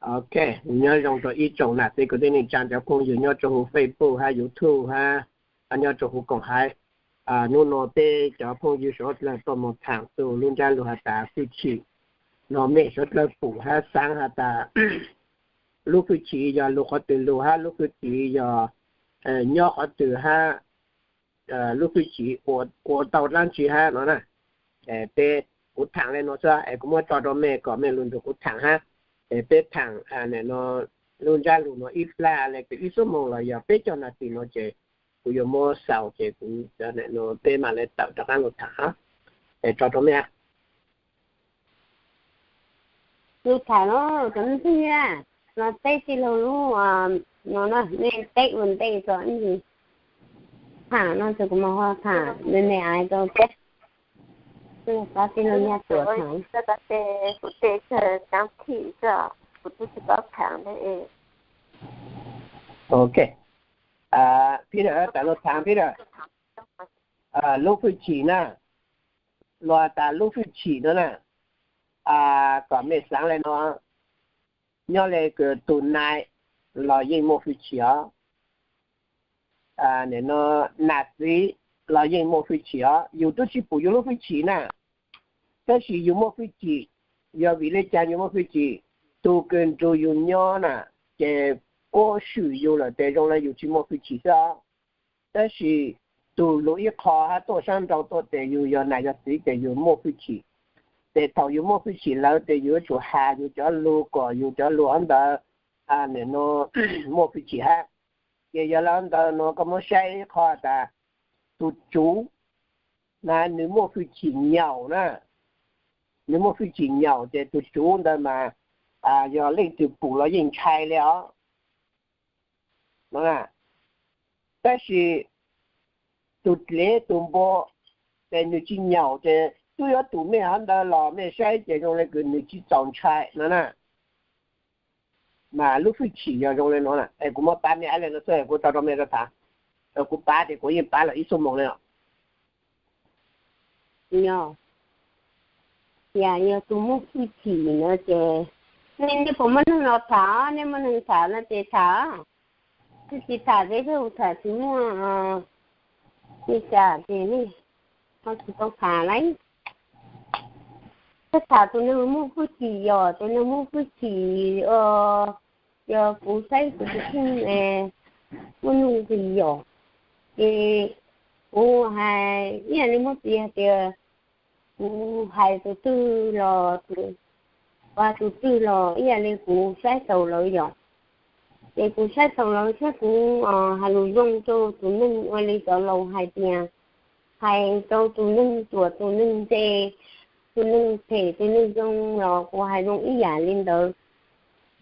Ok, nyob zoo rau ib tsoom nam txiv kwv tij neej tsaa cov phooj ywg nyob rau huv Facebook hab YouTube hab nyob rau huv koom haiv. Nub nua peb cov phooj ywg suav dlawg tuaj moog thaam txug lub ntsab lug has tas fwj chim no, mej suav dlawg pum hab xaav has tas lub fwj chim yog lug qhov twg lug hab lub fwj chim yog nyob qhov twg hab lub fwj chim ua tau dlaab tsi hab no na. Peb, kuv thaam le nuav xwb es kuv muab tso rau mej kom mej lug nrug kuv thaam hab. Es peb thaam lub ntsab lug nuav ib plag le kws ib xuab moos los yog peb caug nas this nuav ces kuv yuav muab xaus ces kuv, peb mam le tawm rov qaab lug thaam hab. Es tso rau mej. Lug thaam los cov me phooj ywg, no teb txij lug lub no na, mej teb ua ntej tso ib thaam no ces kuv mam ho thaam me me ais rau thiab. Pab tij laug Nyaj Tuam thaam. Ok, Peter, tawm lug thaam Peter. Lub fwj chim na, lug has tas lub fwj chim no na, kom mej xaav le no, nyob le kws tug nais los yeej muaj fwj chim os, no nas txiv los yeej muaj fwj chim os. Yug tub tsi pum yug lub fwj chim na, tab sis yug muaj fwj chim. Yog vim le caag yug muaj fwj chim? Tug kws nrug yug nyob na, ces puab swm yug lawm tes zoo le yug tsi muaj fwj chim xwb os. Tab sis tug lug ib qho hab tuaj sab nraud tuaj tes yug yog nas yog txiv tes yug muaj fwj chim. Ces thaum yug muaj fwj chim lawm tes yug yuav tsum has yug cov lug kom yug cov lug hov ntawd, no, muaj fwj chim hab. Ces yog le ntawd no koj muab saib ib qho tas tug tsuv na, nwg muaj fwj chim nyaum na, nwg muaj fwj chim nyaum ces tug tsuv ntawd mas yog leej twg pum los yeej ntshai le os. Tab sis tug dlev tug npua ces nwg tsi nyaum ces tub yuav tus mej hov ntawd los mej saib ces zoo le kws nwg tsi txaus ntshai no na. Mas lub fwj chim yog zoo le nuav na, es kuv muab pav mej ib le nuav xwb kuv tso rau mej thaam, kuv pav ces kuv yeej pav lawm ib xuab moos le os. Yog, yog tug muaj fwj chim no ces, nej puas muaj neeg los thaam? Nej muaj neeg thaam no ces thaam, tsi thaam ces thaam tsis muaj, nej tsaam ces nej ho tsis tau thaam lawm. Thaam tus neeg muaj fwj chim, yog tus neeg muaj fwj chim, yog kuv saib kuv tus kheej muaj nuj nqis yog, ces kuv hais ib yam li muab piv hais tias kuv hais tus twg los, ua tus twg los ib yam li kuv saib taus lawv yom. Ces kuv saib taus lawv thiab kuv hais lus zoo rau tus neeg ua li cov laus hais tias, hais rau tus neeg ruam tus neeg ntse, tus neeg phem tus neeg zoo los kuv hais zoo ib yam li ntawd.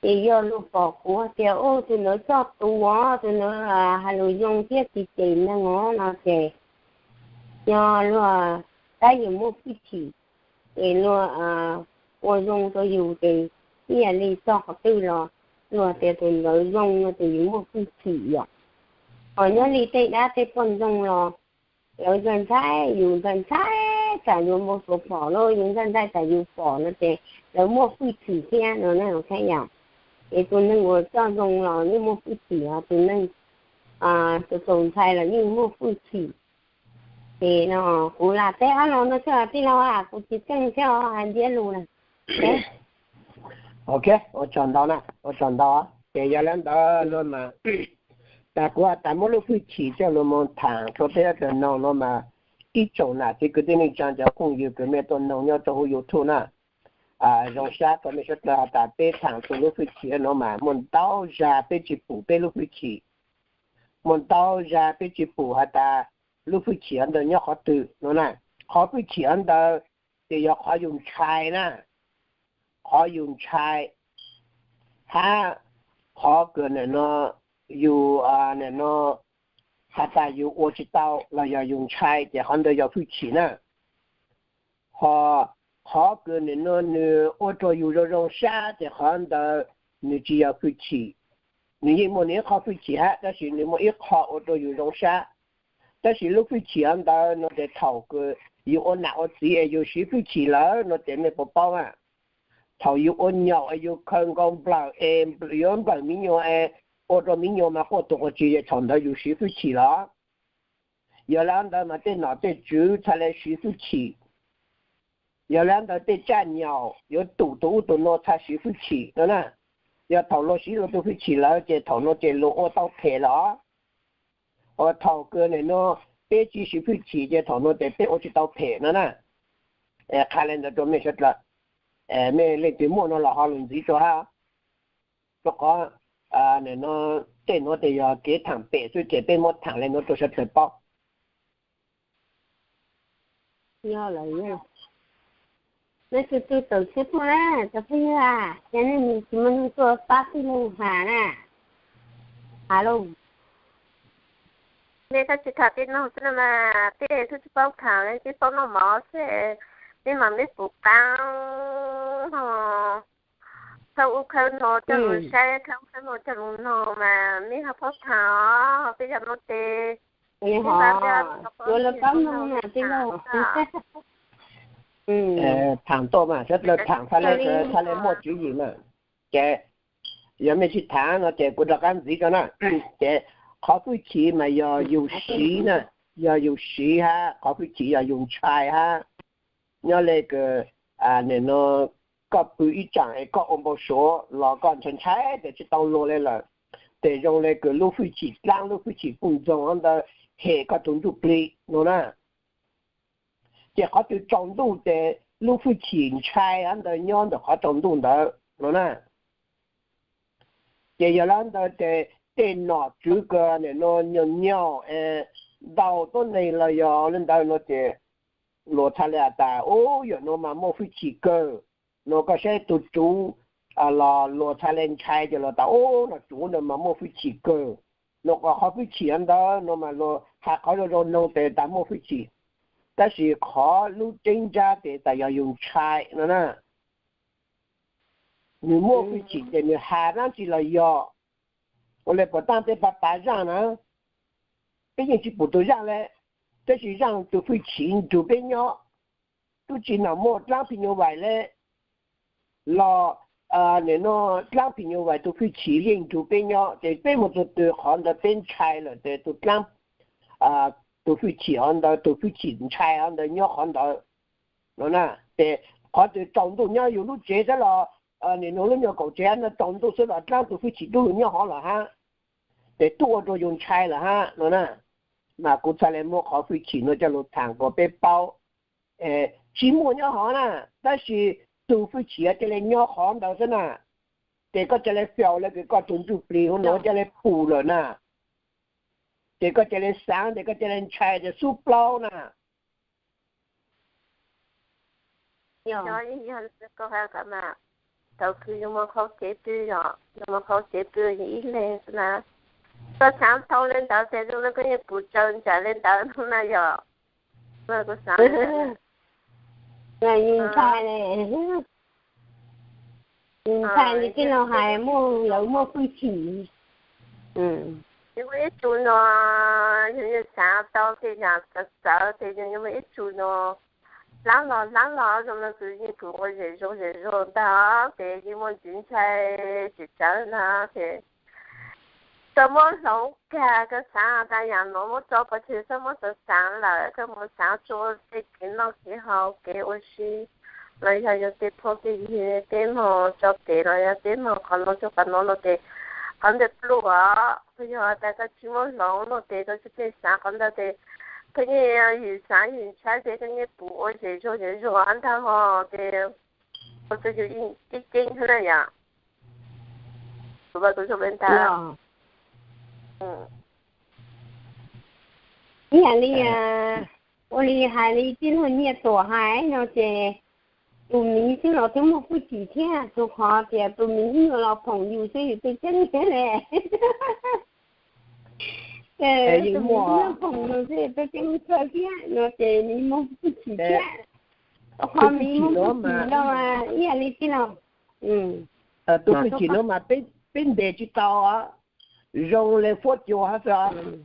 Ces yog luag pom kuv tias, tus ntawd txoj tus, tus ntawd hais lus zoo thiab tsis cem neeg os no ces, yog luag tab yus muaj fwj chim, ces luag ua zoo rau yus ces ib yam li txog qhov twg los luag tias tus ntawd zoo no ces yus muaj fwj chim yom. Hos nyob li tej dab tej poj ntxoog los lawv ntshai ntshai, yus ntshai ntshai tsam yuav npau suav pom los yus ntshai ntshai tsam yus pom no ces lawv muaj fwj chim thiab no na yom. Ces tus neeg uas coj zoo los yeej muaj fwj chim, ho tus neeg tus txaus ntshai los yeej muaj fwj chim. Ces no kuv lam teb ob lo no xwb tij laug, kuv tsis tseeb thiab hais ntsiab lus na. Ok, ua tsaug ntau na, ua tsaug ntau. Ces yog le ntawd no mas, tas kuv has tas muab lub fwj chim coj los mus tham rau peb ua tsaug ntau no mas, ib tsoom nam txiv kwv tij neej tsaa cov phooj ywg kws mej tuaj noog nyob rau huv YouTube na, zoo sab rau mej suav dlawg has tas peb tham txug lub fwj chim no mas muaj ntau zag peb tsis pum peb lub fwj chim. Muaj ntau zag peb tsis pum has tas lub fwj chim hov ntawd nyob qhov twg no na. Qhov fwj chim hov ntawd ces yog qhov yus ntshai na, qhov yus ntshai, hab qhov kws nim no yus, nim no has tas yus ua tsis tau los yog yus ntshai ces qhov ntawd yog fwj chim na. Ho qhov kws nim no nws ua rau yus zoo zoo sab ces qhov ntawd nws tsis yog fwj chim. Nws yeej muaj nws ib qho fwj chim hab, tab sis nws muaj ib qho ua rau yus zoo sab. Tab sis lub fwj chim hov ntawd no ces thaum kws yus ua nam ua txiv es yus siv fwj chim lawm no ces mej puas paub mas, thaum yus ua nyaum es yus khaws nkaus nplawm es yuav nplawm miv nyuas es ua rau miv nyuas mas quaj tus quas tsis, thaum ntawd yus siv hwj chim los. Yog li ntawd mas tej nom tej tswv txhaj le siv hwj chim. Yog li ntawd tej tsaj nyaum yuav tum tus ub tus no txhaj siv hwj chim no na. Yog thaum luag siv luag tus hwj chim lawm ces thaum no ces luag ua tau phem los. Ua thaum kawg nim no peb tsis siv hwj chim ces thaum no ces peb ua tsis tau phem no na. Qha li ntawd rau mej sawv daws, mej leej twg muaj no los ho lug ntxiv rau hab. Rau qhov nim no tej nuav tes yog kev thaam pem xwb ces peb muab thaam li nuav rau sawv daws paub. Yog lawm, nej tug tug tawm tshiab tuaj na, cov phooj ywg, ces nej mus tsis muaj neeg tuaj pab tij laug has na, has lauj. Nej tsis tham peb noog xwb no mas peb twb tsis paub tham, peb paub noj mov xwb, peb mas meb puv qaab ho khawb ub khawb no coj lug saib, khawb ub khawb no coj lug noog mas meb ho paub tham os, peb yog no tes. Ua lawv paub noog na tij laug. Tham tuaj mas sawv daws tham txhaj le, txhaj le muaj tswv yim mas. Ces yog mej tsis tham no ces kuv rov qab ntxiv rau na. Ces qhov hwj chim mas yog yus siv na, yog yus siv hab, qhov hwj chim yog yus ntshai hab. Nyob le kws nim no koj pw ib tsaam es koj ua npau suav los koj ntshai ntshai tes tsis tau luag le lawm, tes zoo le kws lub hwj chim dlaab, lub hwj chim puj ntxoog ntawd hem koj tug ntsuj plig no na. Ces qhov twg tsaus ntuj ces lub hwj chim ntshai ntawd nyob ntawm qhov tsaus ntuj ntawd no na. Ces yog li ntawd ces tej nom tswv kws nim no nyaum nyaum es ntau tuab neeg los yog li ntawd no ces luag txhaj le has tas, ub, yawm no mas muaj hwj chim kawg. No koj saib tug tswv los luag txhaj le ntshai ces luag tas, ub, nom tswv no mas muaj hwj chim kawg. No qhov hwj chim ntawd no mas luag has qhov zoo zoo noog tes tas muaj hwj chim, tab sis qhov lub tseeb ntsab tes tas yog yus ntshai no na. Nws muaj hwj chim ces nws has dlaab tsi los yog. Ua le puas taab peb pab pav zaaj na, peb yeej tsis pum tus zaaj le, tab sis zaaj tus hwj chim nrug peb nyob. Tub tsi nom muaj dlaab phim nyuj vais le, los nim no dlaab phim nyuj vais tus hwj chim yeej nrug peb nyob, ces peb mus txug twg qhov ntawd peb ntshai lawm tes tus dlaab, tus hwj chim hov ntawd, tus hwj chim ntshai hov ntawd nyob qhov ntawd no na. Ces qhov twg tsaus ntuj nyob yus lub tsev xwb los, nim no lub nyuag kaum tsev no tsaus ntuj xwb los dlaab tus hwj chim dub lug nyob hov los hab, ces tub ua rau yus ntshai lawm hab no na. Mas kuv txhaj le muab qhov hwj chim no coj lug thaam kom peb paub, tsis muaj nyob hov na, tab sis tus hwj chim cia li nyob qhov ntawd xwb na. Ces koj cia li faus le kws koj tus ntsuj plig huv no cia li pum lawm na. Ces koj cia li xaav tes koj cia li ntshai tes xub plaub na. Thaum kws yus muaj qhov kev pw, yus muaj qhov kev pw ib leeg xwb na, koj xaav tau le ntawd tes zoo le koj yeej pum tsaws ntsais le ntawd no na yog. Yus ntshai, yus ntshai li tij laug hais muaj, lawv muaj hwj chim. Yus muaj ib tug no, yus xaav tau tej yaam txawv txawv tes yus muaj ib tug no, dlaab los dlaab los zoo le kws yeej pum ua zem zuag zem zuag ntag, ces yeej muaj ntxiv ntshai tsis tsawv na ces koj muab hloov kag, koj xaav tas yaam nuav muab tso pov tseg, koj muab xaav xaav lawm, koj mus xaav txug tej kev noj kev haus kev ua si, los yog yus tej phooj tej ywg peb moog tso tes los yog peb moog qhov nuav txug qhov nuav no ces qhov ntawd pluj os. Koj yog tas koj tsis muab hloov no tes koj tsi pheej xaav qhov ntawd tes koj yeej yim xaav yim ntshai ces koj yeej pum ua zem zuag zem zuag ntag ho ces ua rau yus ceeb ceeb xwb na yom. Ib yam li, ua li hais li tij laug Nyiaj Tuam hais no ces tus miv xwb los twb muaj hwj chim thiab, rau qhov tias tus miv nyuas los phoom yus xwb yus pheej ceeb thiab le. Tus miv nyuas phoom yus xwb pheej ceeb kawg thiab no ces miv muaj hwj chim thiab. Qhov miv muaj hwj chim no mas ib yam li tij laug, tus hwj chim no mas peb ntes tsis tau, zoo le huab cua hab xwb.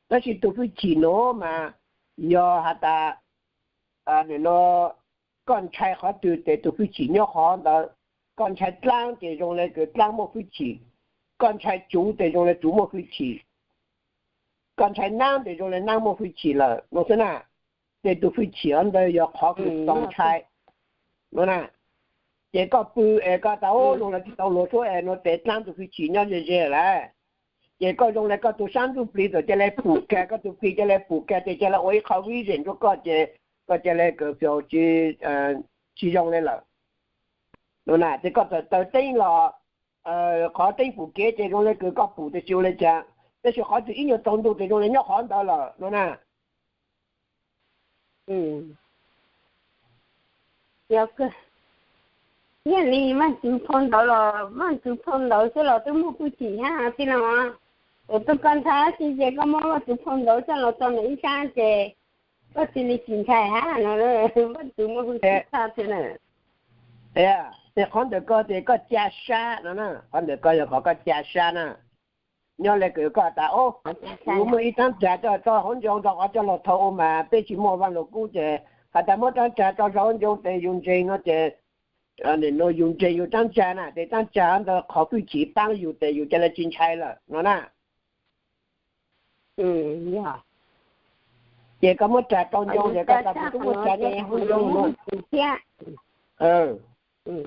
Tab sis tus hwj chim no mas yog has tas nim no koj ntshai qhov twg ces tus hwj chim nyob qhov ntawd, Koj ntshai dlaab ces zoo le kws dlaab muaj hwj chim, koj ntshai tsuv ces zoo le tsuv muaj hwj chim, koj ntshai naab ces zoo le naab muaj hwj chim lawm no xwb na. Ces tus hwj chim ntawd yog qhov kws txaus ntshai no na. Ces koj pw es koj tas ub, luag los tsis tau luag suab es nuav tes dlaab tus hwj chim nyob ze ze lawm. Ces koj zoo le koj tus sab ntsuj plig txawm ca le pum kag, koj tus plig ca le pum kag ces ca le ua ib qho vision rua koj ces koj ca le kws tsis zoo le lawm no na. Ces koj txawm taws teeb los qhov teeb pum kev ces zoo le kws koj pum tes tsis ua le caag, tab sis qhov tsis ib nyuag tsaus ntuj tes zoo le nyob qhov ntawd lawm no na. Yog kawg, yog li Vaajtswv phau ntawv los Vaajtswv phau ntawv xwb los twb muaj hwj chim hab tij laug. Tus koj ntshai dlaab tsi ces koj muab Vaajtswv phau ntawv coj los tso ntawm ib sab ces koj cia li tsis ntshai hab no. Vaajtswv muaj hwj chim tshaj thiab na. Qhov ntawm koj ces koj ca sab no na, qhov ntawm koj yog qhov koj ca sab na. Nyob le kws koj tas ub, kuv muaj ib taab tsav coj tso hauv ncoo rau qhov coj los thau ua mas peb tsis muaj vaaj lug kub ces has tas muab taab tsav tso saum hauv ncoo tes yus ntseeg no ces, no yus ntseeg yus taab tsav na, tes taab tsav ntawd qhov hwj chim paab yus tes yus ca le tsis ntshai lawm no na. Ces koj muab tsav rau ncoo ces koj tas kuv twb muaj tsav nyob hauv ncoo no.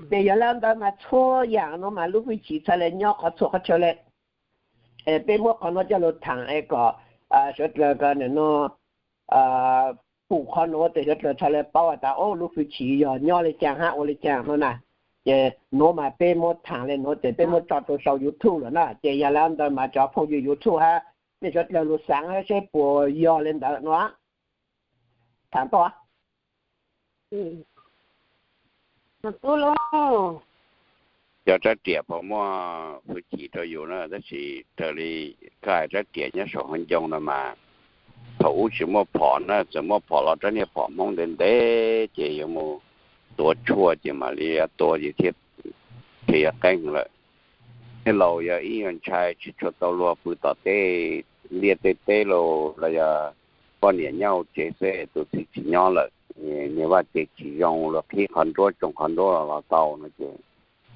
Ces yog le ntawd mas txhua yaam no mas lub hwj chim txhaj le nyob qhov txhua qhov chaw le. Peb muab qhov no coj lug thaam es kom sawv dlawg ko nws no pum qhov nuav tes sawv dlawg txhaj le paub tas ub lub hwj chim yog nyob le caag hab ua le caag no na. Ces nuav mas peb muab thaam le nuav tes peb muab tso rau sau YouTube lawm na, ces yog le ntawd mas cov phooj ywg YouTube hab nej sawv dlawg lug xaav hab seb puas yog le ntawd no. Thaam tuaj. Cov rab riam puas muaj hwj chim rau yus na, tab sis raws li koj hais rab riam nyob saum hauv ncoo no mas thaum ub tsis muaj phom na, txawm muaj phom los rab niag phom Hmoob ntev ntev ces yuav mus tuav tshuaj ces mam li tua ces thiaj, thiaj yuav qeeb lawm. Thiab laus yog ib nyuag ntshai tsis tshua tau luag pw tom tej liaj tej teb los, los yog poj niam nyob hauv tsev xwb tus txiv tsis nyob lawm, niag vaj tsev tsis zoo los qhib qhov nruab tsoo qhov nruab los los tau no ces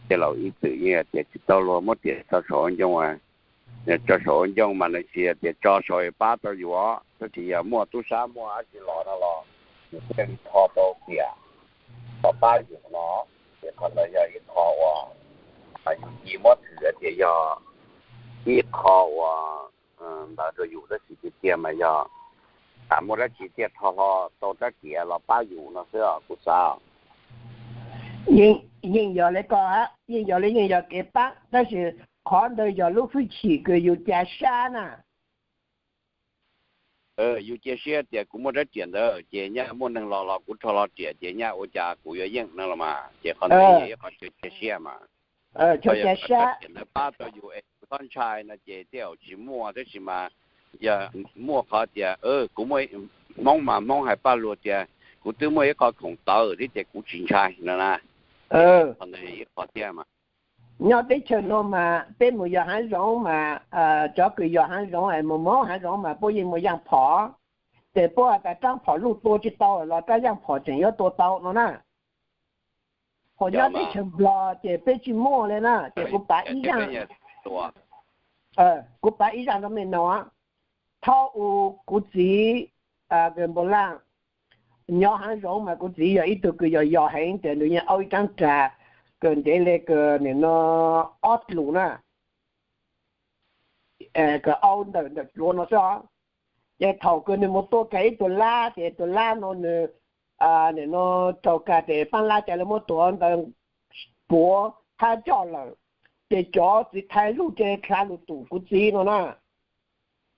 tej laus ib txwm yeej tias tsis tau luag muab riam tso saum hauv ncoo, tso saum hauv ncoo mas nws tsis yog tias tso saud pab tau yus, tab sis yog muaj tub sab muaj dab tsi los no los nws thiaj li tho tau riam los pab yus no. Ces qhov ntawd yog ib qho uas yus cia muab xwm tias yog ib qho uas ntawd rau yus, tab sis tiag tiag mas yog tas muaj dab tsi thiaj tho hlo tau rab riam los pab yus no xwb os kuv xav. Yeej yog le koj hab, yeej yog le yeej yog kev pab, tab sis qhov ntawd yog lub hwj chim kws yus ca sab na. Yus cia siab tias kuv muaj rab riam ntawd ces nyaj muaj neeg los los kuv rho hlo riam ces nyaj ua cas kuv yuav yeej no los mas, ces qhov ntawd yog ib qhov chaw cia siab mas. Yog rab riam ntawd pab tau yus es kuv txhob ntshai no ces tej zaum tsis muaj, tab sis mas yog muaj qhov tias kuv muaj, Hmoob mas Hmoob hais paj luag tias kuv twb muaj ib qho khoom tawv thiab ces kuv tsis ntshai no na. Qhov ntawd ib qhov thiab mas. Nyob teb chaws no mas peb mus yos haav zoov mas cov kws yos haav zoov es mus moog haav zoov mas puab yeej muaj yaaj phom, ces puab has tas raab phom luj tua tsis tau los raab yaaj phom tseem yuav tua tau no na. Ho nyob teb chaws Nplog ces peb tsis muaj le na, ces kuv pav ib zaaj, kuv pav ib zaaj rau mej noog. Thaum ub kuv txiv, Npauv Laj, nyob haav zoov mas kuv txiv yog ib tug kws yos yos heev ces nws yeej aub ib raab rag kws ntev le kws nim no ob lus na, kws aub ntawm ntawm dluav no xwb os. Ces thaum kws nws mus tua kag ib tug lab ces tus lab no nws, nim no raug kag ces faab lab ca le muab tua ntawd puav hab coj lawm. Ces cov txiv thais luj ces dlha lug tum kuv txiv no na.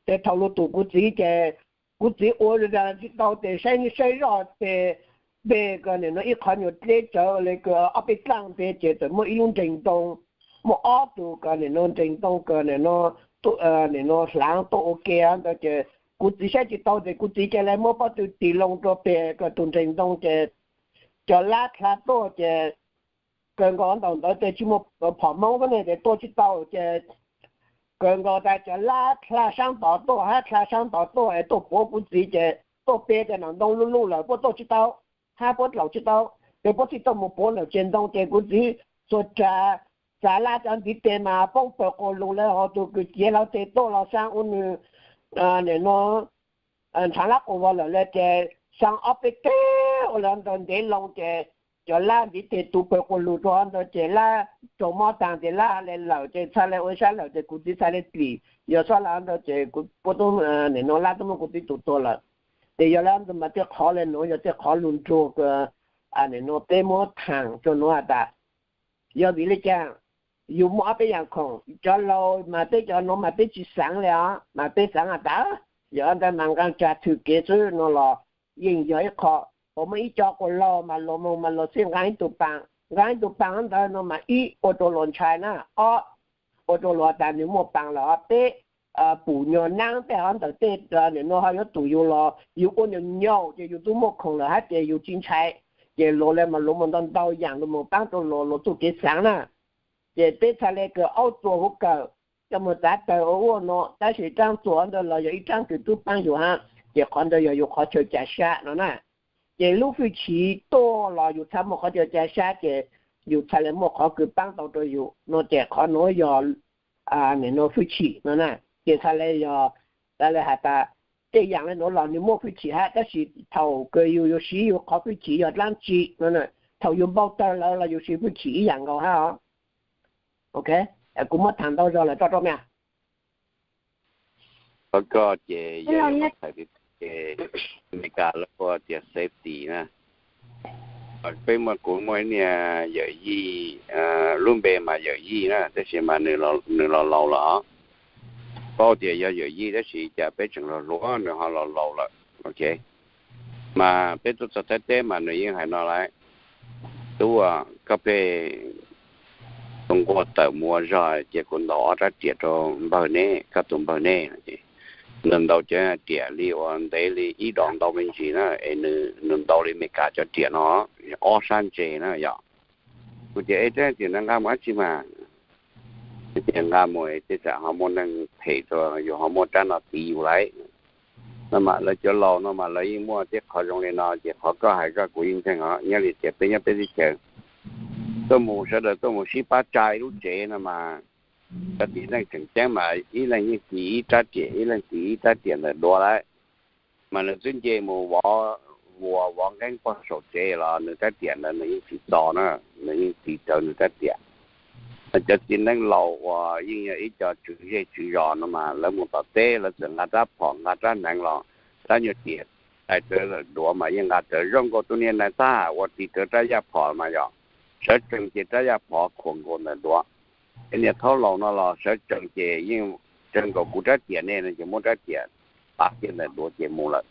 Ces thaum lug tum kuv txiv ces kuv txiv ua zag tsis tau ces saib saib zoj ces npe kws nim no ib qhov nyuag dleb tsawv le kws ob peb dlaaj npe ces txawm muaj ib lub nreeg ntoo, muaj ob tug kws nim no nreeg ntoo kws nim no, nim no hlaav tuaj ua ke ntawd ces kuv txiv saib tsis tau ces kuv txiv ca le muab pob tw tis loo rua peg kws tus nreeg ntoo ces cov lab dlha tuaj ces kawg nkaus ntaum ntawd ces tsis muaj phom Hmoob xwb ne ces tua tsis tau ces kawg nkaus tas cov lab dlha saab tod tuaj hab dlha saab tod tuaj es tuaj puav kuv txiv ces tuaj peg ces nram ntoo luj luj lawm puab tuaj tsis tau hab puab dlaum tsis tau, ces puab thiaj tuaj mus puav ntawm tsev ntoo ces kuv txiv txhua tsav, txav laj cov ntiv tes mas poob pawg quas lug le, ho tus kws ciav hlau tes tuaj los xaa ua nwg, nim no, nrhav lab quas vog lawm le ces xaa ob peb teg ua le ntawd ntev loo ces cov laj ntiv tes tu pawg quas lug rua ntawd ces laj raug mob taag ces laj le lawm ces txhaj le ua sab lawm ces kuv txiv txhaj le plim, yog xob laj ntawd ces kuv puab tub, nim no laj tub muab kuv txiv tus tuag lawm. Ces yog le ntawd mas tej qhov le nuav yog tej qhov lug nruag kws nim no peb muab thaam rua nuav has tas yog vim le caag, yug muaj ob peb yaam khoom, cov laus mas peb cov nuav mas peb tsi xaav le os, mas peb xaav has tas yog ntawd mas nqaa tsa thwm kev xwb no los yeej yog ib qho. Puas muaj ib co quas laug mas luas moog mas luas xij nqaa ib tug paas, nqaa ib tug paas ntawd no mas ib ua rua luas ntshai na, ob ua rua luas tas nwg muaj paas lawm os, peb pum nyuag naab tej hov ntawm tej nim no ho yuav tum yug los yug ua nyuam nyaum ces yug tub muaj khoom lawm hab ces yug tsi ntshai. Ces luas le mas luas mus ntau ntau yaam luas mus paab rua luas, luas txuj kev xaav na. Ces peb txhaj le kws aub txuas huv kawm coj mus txav taws ua ua no, tab sis raab txuas ntawd los yog ib raab kws tub paab yug hab, ces qhov ntawd yog yug qhov chaw ca sab no na. Ces lub fwj chim tuaj los yug txhaj muaj qhov chaw ca sab ces yug txhaj le muaj qhov kws paab tau rua yug no ces qhov nuav yog nim no fwj chim no na. Ces txhaj le yog, txhaj le has tas tej yaam le nuav los nwg muaj fwj chim hab, tab sis thaum kws yug yuav siv yug qhov fwj chim yog dlaab tsi no, thaum yug npau tawg lawm los yug siv fwj chim ib yaam nkaus hab os. Ok, kuv muab thaam ntau zog lawm roj roj mia. Qhov koj ces yog yuav muab thaam tias Amelikas lawv hu tias safety na. Peb muaj, kuv muaj ib niag yawm yij, lub npe mas yawm yij na, tab sis mas nws los laus lawm os. Paub tias yog yawm yij tab sis cas peb tseem los hluas nws ho los laus lawm. Ok, mas peb tuaj txog Thaib teb mas nws yeej hais no lawm, tub, koj pheej tus nquag tawm mus ua zog cia kuv ntaus ob rab riam rau npawg neb, koj tus npawg neb. Nws ntaus cov riam li uas ntev li ib dos ntau me ntsis na, es nws ntaus li Amelikas cov riam no, ob sab ntse na yom. Kuv tias, es tab sis nqa mus dab tsi mas? Tias nqa mus tej zaum ho muaj neeg phem rau yus, ho muaj rab no tiv yus lawm. No mas lawv cov laus no mas lawv yeej muaj tej qhov zoo li no, ces qhov koj hais koj kuv yeej ntseeg os. Nyob li tias peb nyob peb teb chaws, tuaj mus sawv daws tuaj mus sib pab tsa ib lub tsev no mas cov txiv neej tseem ceeb mas ib leeg yeej tiv ib rab riam, ib leeg tiv ib rab riam ntawm duav lawm. Mas nws twb nce mus vov, vuas vov nqeeb pog saum tsev los nws rab riam ntawd nws yeej tsis txo na, nws yeej tiv rawv nws rab riam. Cov txiv neej laus uas yeej yog ib co tswv zej tswv zos no mas lawv mus tom teb lawv txawm nqa rab phom nqa rab hneev los rab nyuag riam tais rawv ntawm duav mas yeej nqa rawv. Zoo nkaus tus niag neeg thab ham uas tiv rawv rab yaj phom mas yog sawv tsees ces rab yaj phom khuam nkaus ntawm duav. Es niag thaub laus no los sawv tsees ces yeej tsawg nkaus kuv rab riam ne no ces muab rab riam pav kiag ntawm duav ces mus lawm.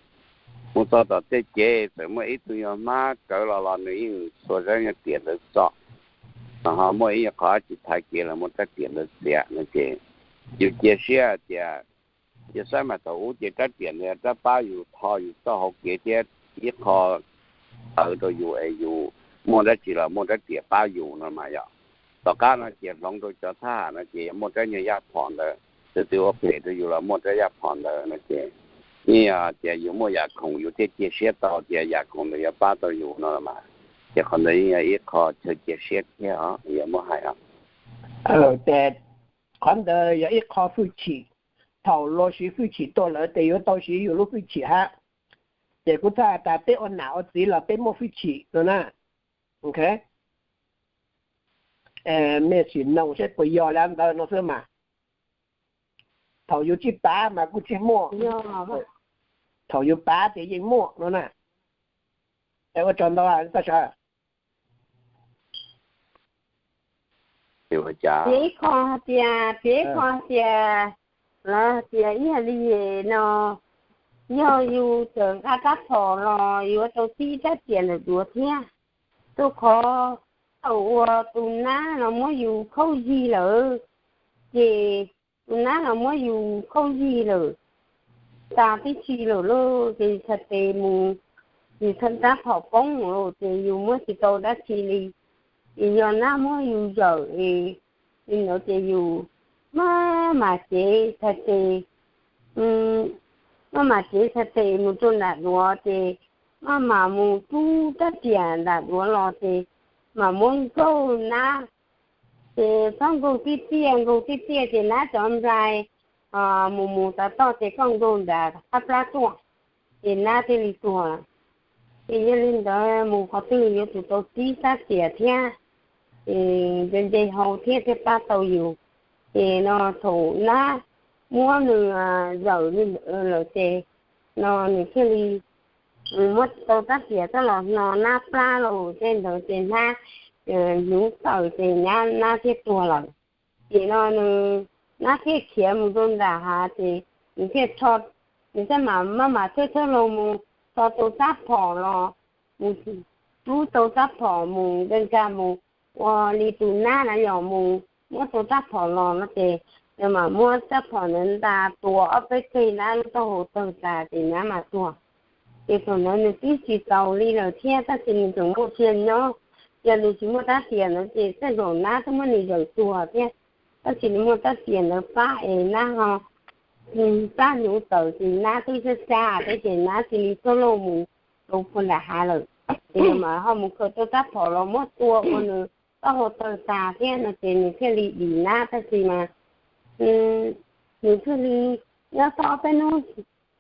Mus txog tom tej kev txawm muaj ib tug nyuag hmab rawv los los nws yeej txhua rab nyuag riam ntawd txo. Ho muaj ib nyuag qhov dab tsi thaiv kev los muab rab riam ntawd txiav no ces yus cia siab tias yog saib mas thaum ub ces rab riam ntawd rab pab yus tho yus txoj hauv kev thiab ib qho tawv rau yus es yus muaj dab tsi los muaj rab riam pab yus no mas yog. Tom qab no ces hloov rau cov thab ham no ces yog muaj rab nyuag yaj phom ntawd, tus twg ua phem rau yus los muaj rab yaj phom ntawd no ces yeej yog tias yus muaj yam khoom yus thiaj cia siab tau tias yam khoom ntawd yuav pab tau yus no mas, ces qhov ntawd yeej yog ib qho chaw cia siab thiab os, yog muab hais os. Ces qhov ntawd yog ib qho hwj chim, thaum luag siv hwj chim tuaj lawm ces yuav tau siv yus lub hwj chim hab. Ces kuv txhaj has tas peb ua nam ua txiv los peb muaj hwj chim no na. Ok, mej sim noog seb puas yog le ntawd no xwb mas. Thaum yus tsis pav mas kuj tsis muaj, thaum yus pav ces yeej muaj no na. Es ua tsaug ntau Txoj Saw. Piav ib qho tias, piav ib qho tias, lawv tias ib yam li no, yog yus txawm nqa rab phom los yuav tau tib rab riam ntawm duav thiab. Rau qhov thaum uas tus nab los muab yus khaub zig lawm, ces tus nab los muab yus khaub zig lawm, tas tib si lawm lauj, ces txhais tes mus, yus thaj rab phom poob lawm ces yus muab tsis tau dab tsi li. Ces yog nab muab yus zawm es, li ntawd ces yus maj mam cev txhais tes, maj mam cev txhais tes mus rau nram duav ces maj mam mus rub rab riam nram duav los ces mam muab nkaug nab Ces txhob nkaug tib tiaj, nkaug tib tiaj ces nab cov nplai mus mus tas toj ces koj nkaug nram qab plab tuaj, ces nab thiaj li tuag. Ces yog li ntawd mus qhov twg yuav tsum tau tib tab tiam thiab, ces nce nce hau thiab thiaj pab tau yus. Ces no thaum nab muab nws zawm li lawm ces no nws thiaj li muab tau tab tiam coj los hno nab plab los tej ntawd ces nab hnyuv tawm ces nab thiaj tuag lawm. Ces no nws, nab thiaj khiav mus rau nram hav ces nws thiaj, nws thiaj mam maj mam thawb thawb los mus rho tau rab phom los, mus rub tau rab phom mus nkag nkag mus ua li tus nab na yog mus muab tau rab phom los no ces nws mam muab rab phom ntawd nta tua ob peb teg nab lub taub hau tawg tas ces nab mam tuag. Ces thaum ntawd nws twb tsis txaus li lawm thiab tab sis nws tseem muaj sia nyob, yog nws tsis muaj tab tiam ntawd ces tej zaum nab twb muab nws zawm tuag thiab. Tab sis nws muaj tab tiam ntawd pab es nab ho plab hnyuv tawm ces nab twb sab sab thiab ces nab cia li txhob lauj mus rau puag nram hav lawm. Ces nws mam ho mus khaws tau rab phom los muab tua ua nws taub hau tawg tas thiab no ces nws thiaj li dim nab tab sis mas nws thiaj li nyob tau ob peb hnub,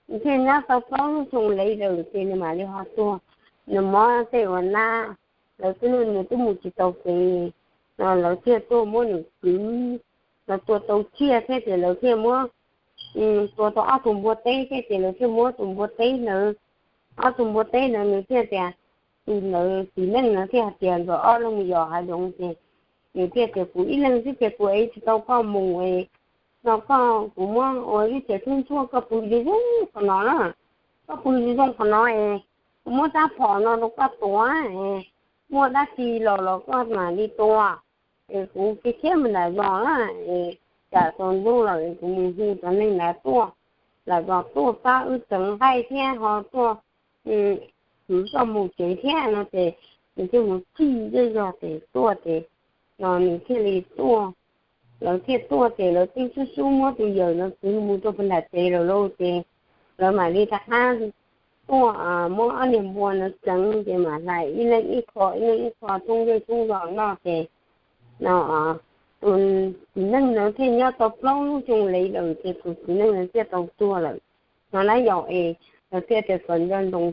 nws thiaj nyob tau plaub lub xyoo li lawm ces nws mam li ho tuag. Nws mob tej uas nab, lawv twb, nws twb mus tsis tau kev no lawv thiaj tuaj muab nws kwv, lawv tua tau tsiaj thiab ces lawv thiaj muab, tua tau ob tug npua teb thiab ces lawv thiaj muab tus npua teb ntawd, ob tug npua teb ntawd nws thiaj tias, tus ntawd txiv neej ntawd thiaj hais tias nkawd ob leeg mus yos hav zoov ces nws thiaj tias kuv ib leeg xwb ces kuv ev tsis tau koj mus es no koj, kuv muab ua ib tsev tub ntsuag koj pw zoo zoo qhov no na, koj pw zoo zoo qhov no es kuv muab rab phom no rau koj tuav es muaj dab tsi los los koj mam li tua es kuv khiav khiav mus nram zos na es tsam tsaus ntuj lawm es kuv mus hu cov neeg ntawd tuaj, lam zos tuaj pab wb tseev nqaij thiab ho tuaj kwv koj mus tsev thiab no ces nws thiaj mus txij zej zog ces tuaj ces no nws thiaj li tuaj, lawv thiaj tuaj ces lawv twb xub xub muab tus yawm no kwv mus rau puag nram tsev lawm lauj ces lawv mam li rov qab tuaj muab ob niag npua no tseev ces mam hlais ib leeg ib qho ib leeg ib qho thoob zej thoob zos noj ces no tus txiv neej ntawd thiaj nyob tau plaub lub xyoo li lawm ces tus txiv neej ntawd thiaj tau tuag lawm no na yog es lawv thiaj tias kom nco ntsoov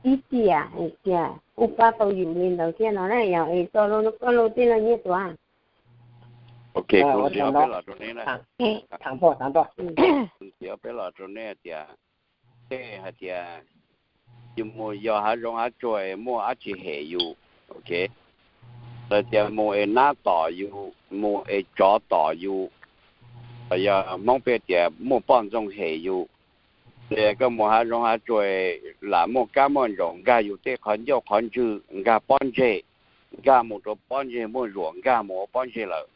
tib tiam tias kuj pab tau yus li ntawd thiab no na yog es txog rau koj lauj tij laug Nyiaj Tuam. Ok, kuv ntxiv peb los rau neb na. Ntxiv peb los rau neb tias, tej hais tias yus mus yos hav zoov hav tsuag es muaj dab tsi hem yus, ok, lawv tias mus es nab tom yus, mus es tsov tom yus, los yog Hmoob peb tias muaj poj ntxoog hem yus. Ces koj mus hav zoov hav tsuag lam muaj kab muaj ntsaum nkag yus tej qhov ncauj qhov ntswg, nkag pob ntseg, nkag mus rau pob ntseg muaj zuam nkag mus ua pob ntseg lawm.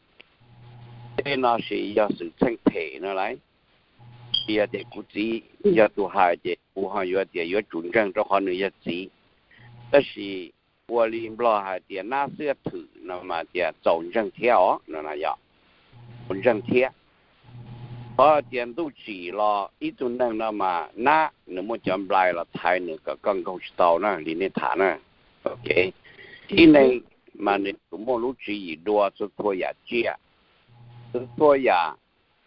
Tej no sis yog xwm txheej phem no lauj. Tsis yog tias kuv txiv yog tus hais ces kuv ho yuav tias yuav tsum ntseeg rau qhov nws yog txiv. Tab sis ua li Nplog hais tias nab xwb thwm no mas tias txaus ntseeg thiab os no na yog, txaus ntseeg thiab. Qhov tias ntuj tsim los ib tug neeg no mas nab nws muaj cov nplai los thaiv nws kom koj nkaug tsis tau na li nej tham na. Ok, tib neeg mas nws yuav tsum muaj lub tswv yim dua txhua txhua yam tsiaj, txhua txhua yam,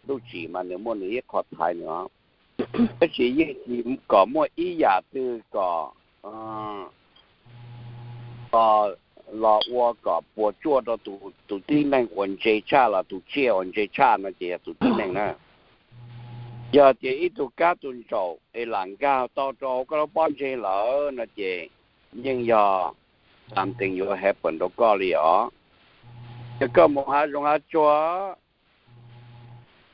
ntuj tsim mas nws muaj nws ib qho thaiv nws os. Tab sis yeej tsis kom muaj ib yam twg kom los ua kom puas tsuaj rau tus tib neeg uas ntse tshaj los tus tsiaj uas ntse tshaj no ces yog tus tib neeg na. Yog tias ib tug kab tus ntsaum es lam nkag tau rau hauv koj lub pob ntseg lawm no ces yeej yog something yuav happen rau koj li os. Yog koj mus hav zoov hav tsuag,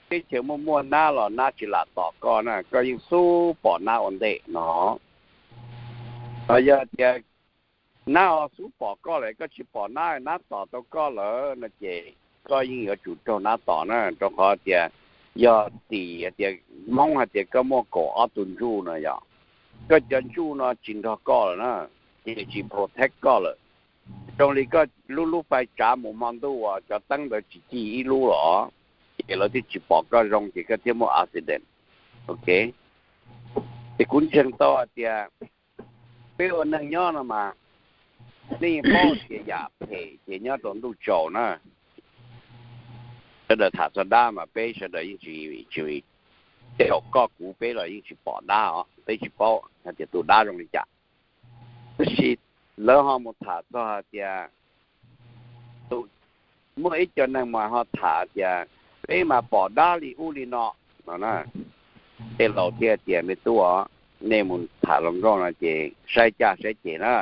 teb chaws muaj muaj nab los nab tsis lam tom koj na, koj yeej xub pom nab ua ntej no. Yog tias nab ho xub pom koj lawm, koj tsis pom nab, nab tom tau koj lawm no ces koj yeej yuav tsum raug nab tom na, rau qhov tias yog tim hais tias Hmoob hais tias koj muaj kaum ob tug ntsuj no yog, koj cov ntsuj no tsis nrog koj lawm na, ces tsis protect koj lawm. Zoo li koj lub lub fais tsav mus hmo ntuj uas cov teeb ntawd tsis ci ib lub los, ces lawv thiaj tsis pom koj zoo ces koj thiaj muaj accident. Ok, ces kuv ntseeg tau hais tias peb ua neeg nyob no mas nej yeej paub tias yam phem ces nyob rau ntuj tsaus na. Sawv daws tham txog dab mas peb sawv daws yeej tsis, tsis, tej zaum koj kuv peb los yeej tsis pom dab os, peb tsis paub hais tias tus dab zoo li cas. Tab sis lawv ho mus tham txog hais tias, muaj ib co neeg mas ho tham tias peb mas pom dab li ub li no no na. Tej laus thiaj tias me tub os, nej mus tham hluas nkauj no ces saib caj saib ceg na.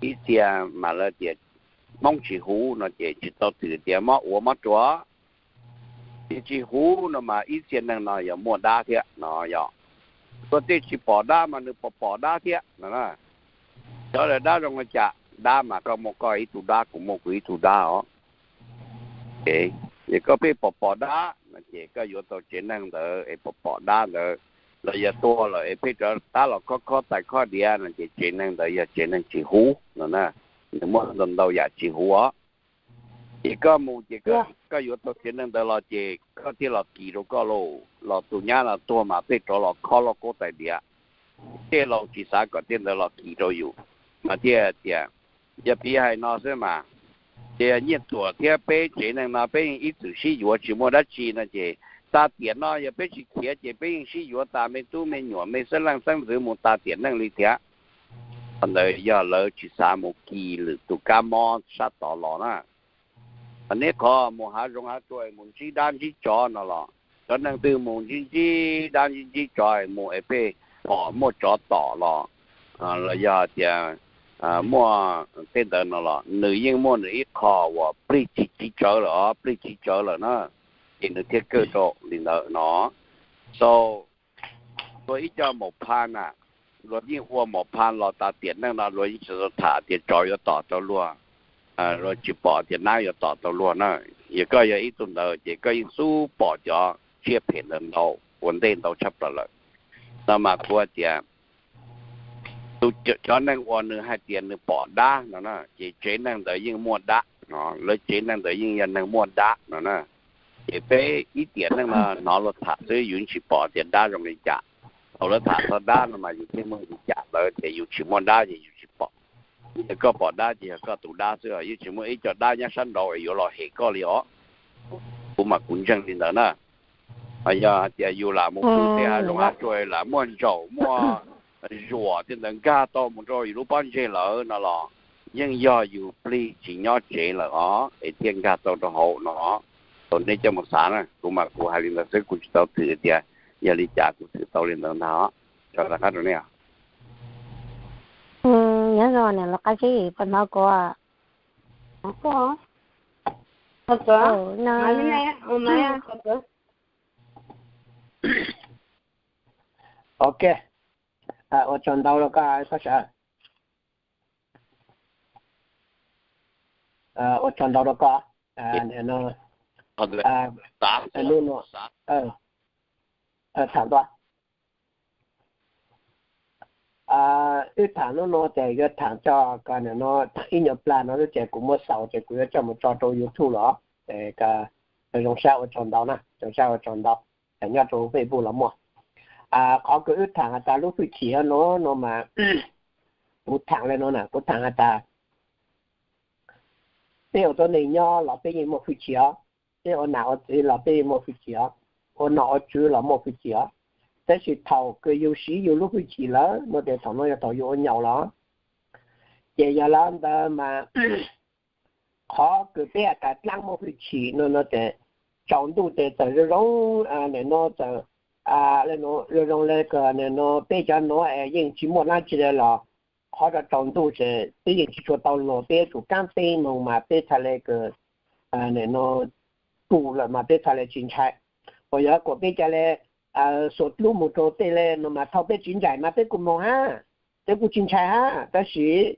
Ib txhia mas lawv tias Hmoob tsis huv no ces tsis tau twm tias mob ua mob ruas. Ces tsis huv no mas ib txhia neeg no yog muaj dab thiab no yog. Tus twg tsis pom dab mas nws pom pom dab thiab no. Cov dab zoo li cas? Dab mas koj muaj koj ib tug dab, kuv muaj kuv ib tug dab os. Ces koj pheej pom pom dab no ces koj yuav tau tsev neeg ntawd es pom pom dab ntawd, los yog tua lawm es pheej rov qab los khob khob tais khob diav no ces tsev neeg ntawd yog tsev neeg tsis huv no na. Nws muaj ntau ntau yam tsis huv os. Ces koj mus ces koj yuav tau tsev neeg ntawd los ces koj thiaj los kis rau koj lauj, los tus nyab no tuag mas pheej rov los khob loj kub tais diav. Tej laus tsis xav kom tej ntawd los kis rau yus, mas thiaj tias, yog piv hais no xwb mas, ces Nyiaj Tuam thiab peb tsev neeg no peb yeej ib txwm sib yuav tsis muaj dab tsi no ces, tag tiam no yog peb tsis khiav ces peb yeej sib yuav tas me tub me nyuam me xeeb leej xeeb ntxwv mus tas tiam neej li thiab. Qhov ntawd yog lawv tsis xav mus kis lwm tus kab mob sab tod los na. Neb qhov mus hav zoov hav tsuag mus ntsib dab ntsib tsov no los, cov neeg twg mus ntsib ntsib dab ntsib ntsib tsov mus es pheej pom muaj tsov tom los, los yog tias muaj tej ntawd no los nws yeej muaj nws ib qho uas plig tsis txiv tsawv lawm os, plig txiv tsawv lawm na, ces nws thiaj kawj rau li ntawd no. So, luag ib co maum pha na, luag yeej ua maum pha los tas tiam neej no luag yeej tsis tau tham tias tsov yuav tom tau luag, luag tsis pom tias nab yuav tom tau luag na. Yog koj yog ib tug ntawd ces koj yeej xub pom cov tsiaj phem ntawd ntau ua ntej ntau tshaj plaws lawm. No mas kuv hais tias, tus, cov neeg uas nws hais tias nws pom dab no na, ces tsev neeg ntawd yeej muaj dab no, lawv tsev neeg ntawd yeej yog neeg muaj dab no na. Ces peb ib tiam neej no hnov luag tham xwb, yus tsis pom tias dab zoo li cas. Thaum lawv tham txog dab no mas yus thiaj muaj li cas, lawv tias yus tsis muaj dab ces yus tsis pom. Yog koj pom dab ces yog koj tus dab xwb, yeej tsis muaj ib co dab nyob sab nraud es yuav los hem koj li os. Kuv mas kuv ntseeg li ntawd na. Yog hais tias yus lam mus pw tej hav zoov hav tsuag lam muaj ntsaum muaj zuam tej ntawd nkag tau mus rau yus lub pob ntseg lawm no los, yeej yog yus plig tsis nyob tsev lawm os es thiaj nkag tau rau hauv no. Thaum nej coj mus xav na, kuv mas kuv hais li ntawd xwb, kuv tsis tau twm tias yog li cas, kuv twm tau li ntawd ntag os. Tso rov qab rau nej. Nyob zoo niam laus Qab Zib, puas hnov kuv? Ok, ua tsaug ntau rau koj, koj sawv. Ua tsaug ntau rau koj. Hnub no, tham ntau. Wb tham hnub no ces yuav tham tso, koj nim no tham ib nyuag plag no xwb ces kuv muab xaus ces kuv yuav coj mus tso rau YouTube los, zoo sab ua tsaug ntau na, zoo sab ua tsaug ntau. Nyob rau Facebook los muaj. Qhov kws wb tham has tas lub hwj chim no, no mas kuv tham li no na, kuv tham has tas peb ua tuab neeg nyob los peb yeej muaj hwj chim os, peb ua nam ua txiv los peb yeej muaj hwj chim os, ua nom ua tswv los muaj hwj chim os. Tab sis thaum kws yus siv yus lub hwj chim lawm no ces thaum no yog thaum yus ua nyaum los. Ces yog li ntawd mas qhov kws peb has tas dlaab muaj hwj chim no no ces tsaus ntuj ces txawm zoo zoo, nim no txawm zoo zoo le kws nim no peb cov nuav es yeej tsis muaj dlaab tsi le los qhov rau tsaus ntuj ces peb yeej tsis tshua tau luag, peb yuav tsum kaab peb moog mas peb txhaj le kws nim no tum lawm mas peb txhaj le tsis ntshai. Uas yog kuas peb ca le xuas dlub moog rau tej le no mas thaum peb tsis ncaim mas peb kuj moog hab, peb kuj tsis ntshai hab. Tab sis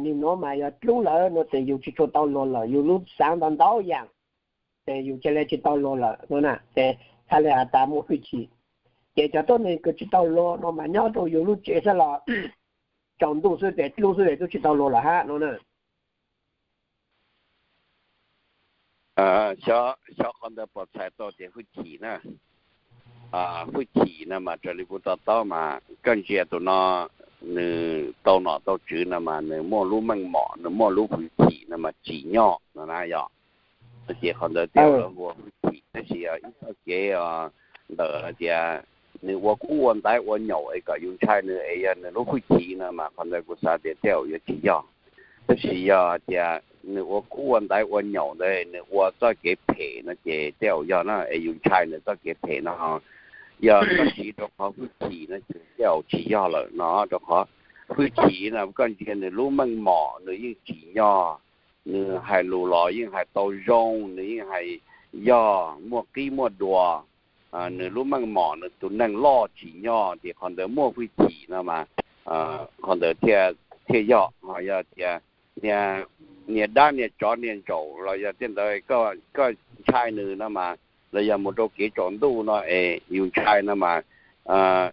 nim nuav mas yog dlub lawm no ces yus tsis tshua tau luag lawm, yus lub xaav ntau ntau yaam ces yus ca le tsis tau luag lawm no na, ces txhaj le has tas muaj hwj chim. Ces cov tuab neeg kws tsis tau luag no mas nyob rau yus lub tsev xwb los tsaus ntuj xwb ces dlub xwb es twb tsis tau luag lawm hab no na. Xyov qhov ntawd puas txhais tau tias hwj chim na. Hwj chim no mas raws li kuv to taub mas koj ntsia tus no nws tau nom tau tswv no mas nws muaj lub meej mom, nws muaj lub hwj chim no mas tsim nyog no na yog. Ces qhov ntawd tej zaum lawv hu ua hwj chim, tab sis yog ib txoj kev ntawm hais tias nws ua kub ua ntaiv ua nyaum es kom yus ntshai nws es yog nws lub hwj chim no mas qhov ntawd kuv xav tias tej zaum yuav tsis yog. Tab sis yog tias nws ua kub ua ntaiv ua nyaum ntawd nws ua txoj kev phem no ces tej zaum yog na, es yus ntshai nws txoj kev phem no. Yog koj siv rau qhov hwj chim no ces tej zaum tsis yog lawm no, rau qhov hwj chim no koj ntsia nws lub meej mom nws yeej tsim nyog, nws hais lus los yeej hais tau zoo, nws yeej hais yog muaj qib muaj dua, nws lub meej mom nws tus neeg loj tsim nyog, ces qhov ntawd muaj hwj chim no mas qhov ntawd thiaj yog. Ho yog tias niag dab niag tsov niag ntsaum los yog tej ntawd koj ntshai nws no mas, los yog mus rau kev tsaus ntuj no es yus ntshai no mas,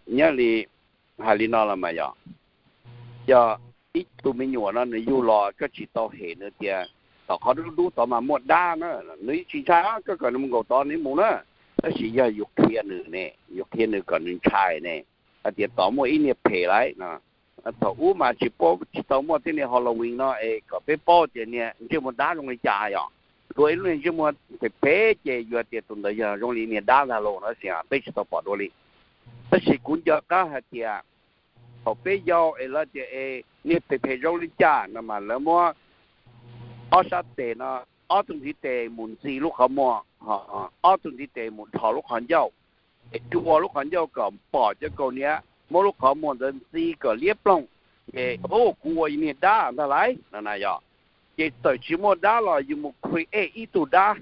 nyob li hais li no los mas yog, yog ib tug me nyuam no nws yug los koj tsis tau hem nws tias tom qhov dub dub tod mas muaj dab na, nws yeej tsis ntshai, koj kom nws mus nkaum tod nws mus na. Tab sis yog yus qhia nws ne, yus qhia nws kom nws ntshai ne, hais tias tod muaj ib niag phem lauj no. Thaum ub mas tsis paub, tsis tau muaj tej niag Halloween no es kom peb paub tias niag ntsej muag dab zoo li cas yom. Dua ib lub niag ntsej muag phem phem ces yus tias tus ntawd yog zoo li niag dab ntag lauj no, tab sis peb tsis tau pom dua li. Tab sis kuv nco qab hais tias thaum peb yau es lawv tias es niag phem phem zoo li cas no mas lawv muab ob sab tes no, ob tug ntiv tes mus ntxi lub qhov muag, ob tug ntiv tes mus dhos lub qhov ncauj, es rua lub qhov ncauj kom pom cov kaus hniav, muab lub qhov muag ntawd ntxi kom liab ploog, ces kuv ua niag dab ntag lauj no na yog. Ces txawm tsis muaj dab los yus mus create ib tug dab,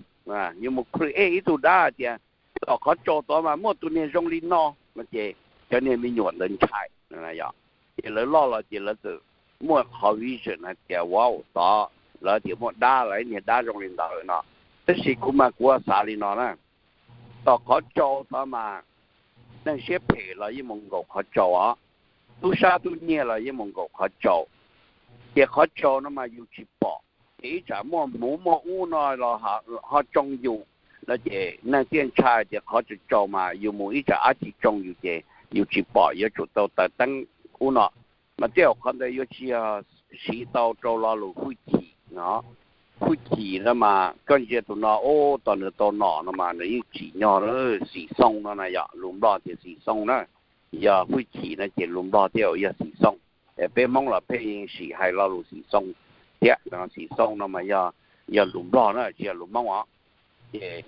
yus mus create ib tug dab tias tom qhov tsaus tod mas muaj tus niag zoo li no no ces cov niag me nyuam ntawd ntshai. Ces lawv loj los ces lawv txawm muaj qhov vision hais tias wow tod lawv tias muaj dab, lawv niag dab zoo li ntawd no. Tab sis kuv mas kuv xav li no na, tom qhov tsaus tod mas neeg siab phem los yeej mus nkaum qhov tsaus os, tub sab tub nyiag los yeej mus nkaum qhov tsaus. Ces qhov tsaus no mas yus tsis pom, ces ib tsam muaj hmuv muaj ub no los ho tsoo yus no ces neeg thiaj ntshai tias qhov tsaus tsaus mas yus mus ib tsam dab tsi tsoo yus ces yus tsis pom, yuav tsum tau taws teeb ub no. Mas tej zaum qhov ntawd yuav tsis yog siv tau rau lo lus hwj chim no. Hwj chim no mas koj ntsia tus no ub, tos nws tau nom no mas nws yeej tsim nyog xim xoo no na yom, lus Nplog tias xim xoo na. Yog hwj chim no ces lus Nplog tej zaum yog xim xoo. Peb Hmoob los peb yeej sim hais lo lus xim xoo thiab, xim xoo no mas yog lus Nplog na tsis yog lus Hmoob os. Ces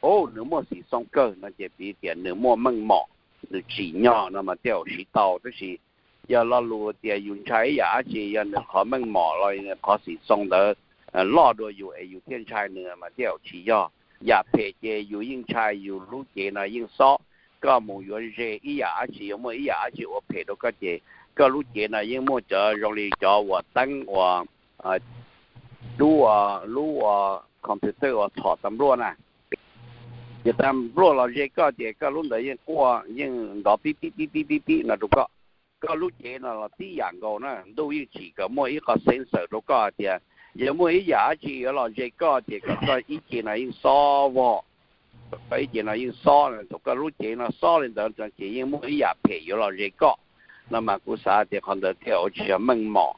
ub, nws muaj xim xoo kawg no ces piv tias nws muaj meej mom, nws tsim nyog no mas tej zaum siv tau. Tab sis yog lo lus tias yus ntshai ib yam dab tsi, yog nws qhov meej mom los nws qhov xim xoo ntawd loj dua yus es yus thiaj ntshai nws mas tej zaum tsis yog. Yam phem ces yus yeej ntshai, yus lub cev no yeej xob. Koj mus yuav ze ib yam dab tsi, yuav muaj ib yam dab tsi ua phem rau koj ces koj lub cev no yeej muaj cov zoo li cov uas teeb uas lub, lub computer uas txhom tas npluaj na. Ces tas npluaj los ze koj ces koj lub ntawd yeej quaj yeej nrov tib tib tib tib tib tib no rau koj. Koj lub cev no los tib yam nkaus na, ntuj yeej tsim kom muaj ib qho sensor rau koj hais tias yog muaj ib yam dab tsi yuav los ze koj ces kom koj ib ce no yeej xob vog, koj ib ce no yeej xob, thaum koj lub cev no xob li ntawd ces yeej muaj ib yam phem yuav los ze koj. No mas kuv xav tias qhov ntawd tej zaum tsis yog meej mom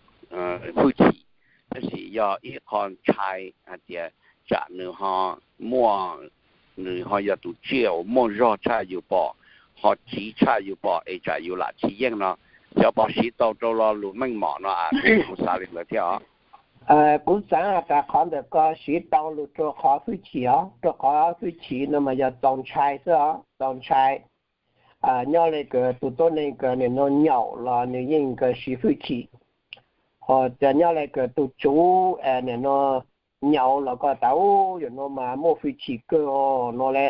hwj chim, tab sis yog ib qho ntshai hais tias tsam nws ho muaj, nws ho yog tus tsiaj uas muaj zog tshaj yus pom, ho tsiv tshaj yus pom es tsam yus lam tsis yeej no. Xyov puas siv tau rau lo lus meej mom no, kuv xav li ntawd thiab os. Kuv xav tas qhov ntawm koj siv tau lus rau qhov hwj chim os, rau qhov hwj chim no mas yog txaus ntshai xwb os, txaus ntshai. Nyob li kws tus tuab neeg kws nim no nyaum los nws yeej kws siv hwj chim, ho nyob li kws tus tsuv nim no nyaum los koj tas ub yam no mas muaj hwj chim kawg no le.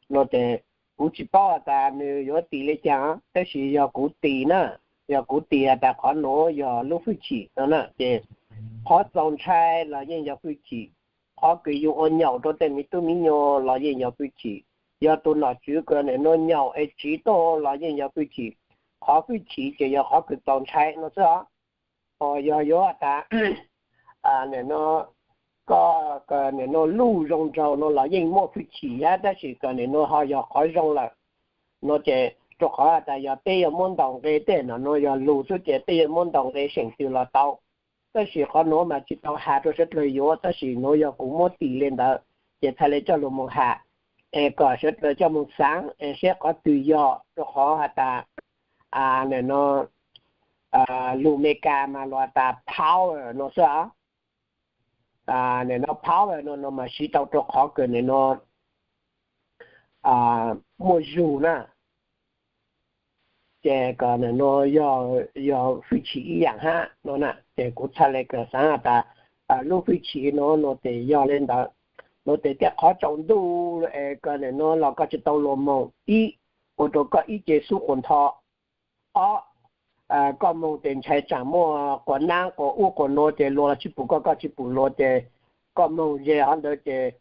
No ces kuv tsis paub has tas nws yuav tim li cas, tab sis yog kuv tim na, yog kuv tim has tas qhov nuav yog lub hwj chim no na ces qhov txaus ntshai los yeej yog hwj chim, qhov kws yus ua nyaum rau tej miv tub miv nyuas los yeej yog hwj chim, yog tus nom tswv kws nim no nyaum es tsiv tuaj los yeej yog hwj chim. Qhov hwj chim ces yog qhov kws txaus ntshai no xwb os. Ho yog yuav has tas nim no koj kws nim no luj zoo nraug no los yeej muaj hwj chim thiab, tab sis kws nim no ho yog qhov zoo lawm no ces rau qhov has tas yog peb yuav muab ntaus nqe tej no, no yog lus xwb ces peb yuav muab ntaus nqe seem twg los tau. Tab sis qhov nuav mas tsis tau has rau sawv dlawg yuav, tab sis nuav yog kuv muab tim li ntawd. ces txhaj le coj lug moog has, es kom sawv dlawg coj moog xaav es seb qhov twg yog, rua qhov has tas, nim no lug Meskas mas lug has tas power no xwb. Nim no power no no mas siv tau rua qhov kws nim no muaj zug na, ces kom nim no yog fwj chim ib yaam hab no na. Ces kuv txhaj le kws xaav has tas lub fwj chim no no tes yog le ntawd, no tes tej qhov tsaus ntuj es kom nim no los koj tsi tau luag moog, ib, ua rua koj ib ce xub quas ntho. Ob, koj moog tes ntshai tsaam muaj quas nab quas ub quas nuav ces luag los tsi pum koj, koj tsi pum luag ces koj moog ze hov ntawd ces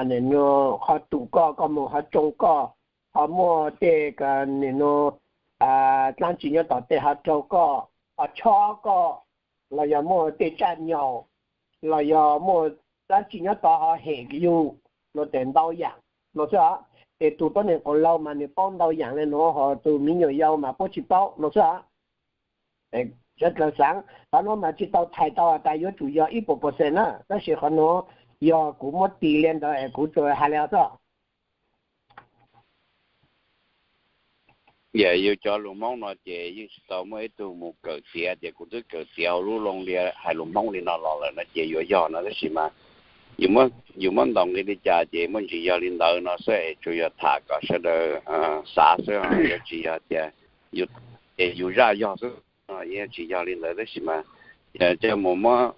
nim no ho tum koj, koj moog ho tsoo koj, ho muaj tej nim no dlaab tsi nyob tom tej ho raug koj, ho chob koj, los yog muaj tej tsaj nyaum, los yog muaj dlaab tsi nyob tod ho hem yug, no tes ntau yaam no xwb os. Ces tug tuab neeg quas laug mas nwg paub ntau yaam le nuav, ho tug miv nyuam yau mas puab tsi paub no xwb os. Sawv dlawg xaav, qhov nuav mas tsi tau thaij tau has tas yuav tsum yog ib puas percent na, tab sis qhov nuav yog kuv muab tis le ntawd es kuv tsuas has le xwb. Yog yug cov lug Hmoob no ces yeej tsi tau muaj ib tug mus kawm txiav tias kuv twb kawm txiav hauv lub loo li hais lug Hmoob li no los lawm no ces yuav yog no, tab sis mas yug muab ntaus nqi li cas ces muaj ntsis yog li ntawd no xwb es tsuas yog tham kom sawv daws xav xwb, yuav tsis yog tias yus, es yus zaj yog xwb, yeej tsis yog li ntawd tab sis mas coj mus muab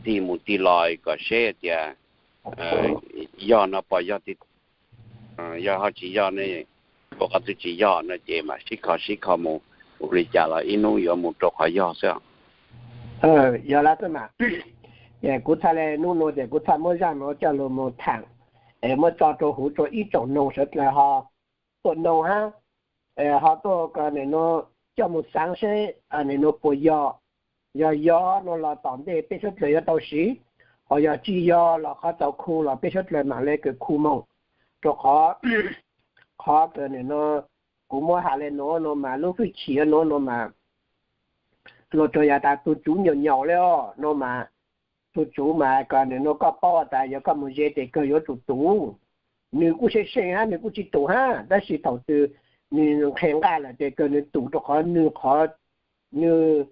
tig mus tig los kom seb tias yog no pom yog tiag, yog ho tsis yog ne, ua qhov twg tsis yog no ces mam sib kho sib kho mus, ua li cas los ib hnub yuav mus rau qhov yog xwb. Yog lawm xwb mas, kuv txhaj le hnub nuav ces kuv txhaj muab zaj nuav coj lug mus thaam, es muab tso rau huv rua ib tsoom noog sawv dlawg ho tuaj noog hab, ho tuaj nim no coj mus xaav seb nim no puas yog. Yog yog no los tom ntej peb sawv dlawg yuav tau siv, ho yog tsis yog los qhov txaus khu los peb sawv dlawg mam le kws khu moog, rua qhov, qhov kws nim no kuv muab has le nuav no mas lub fwj chim nuav no mas luag tsuas yog tas tug tsuv nyaum nyaum le os no mas, tug tsuv mas kom nim no koj paub tas yog koj mus ze tes kawg yuav tsum tum. Nwg kuj seej seej hab nwg kuj tsi tum hab, tab sis thaum twg nwg nqhes nqaj lawm tes kawg nwg tum rua qhov nwg, qhov nwg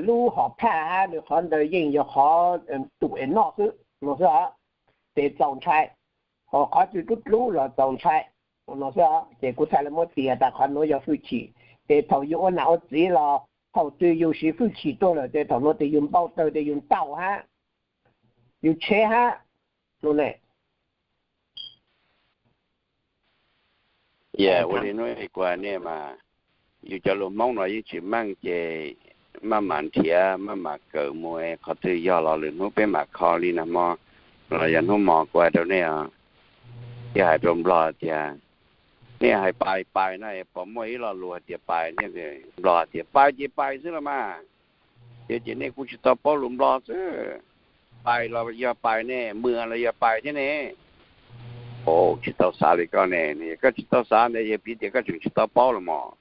lub hom phaj hab nwg qhov ntawd yeej yog qhov tum es noj xwb no xwb os. Tes txaus ntshai, ho qhov twg dlub dlub los txaus ntshai no xwb os. Ces kuv txhaj le muab tis tas qhov nuav yog fwj chim, ces thaum yug ua nam ua txiv los thaum twg yug siv fwj chim tuaj lawm ces thaum nuav tes yug npau taws tes yug ntaus hab, yug tsheb hab no ne. Ua li hnub i kua nej mas, yus cov lus Hmoob no yeej tsis meej ces maj mam nrhiav maj mam kawm mus, qhov twg yog los lwm hnub peb mam kho li nag hmo los yog hnub hmo kuv hais rau nej os. Thiaj hais rau Nplog tias, nej hais pais pais no pom muaj ib lo lus hais tias pais, Nplog tias pais ces pais xwb los mas. Yog ces nej kuj tsis tau paub lus Nplog xwb. Pais los yog pais ne, mws los yog pais thiab ne. Tsis tau xav li koj ne, koj tsis tau xav ntawd yog piv tias koj tseem tsis tau paub los mas.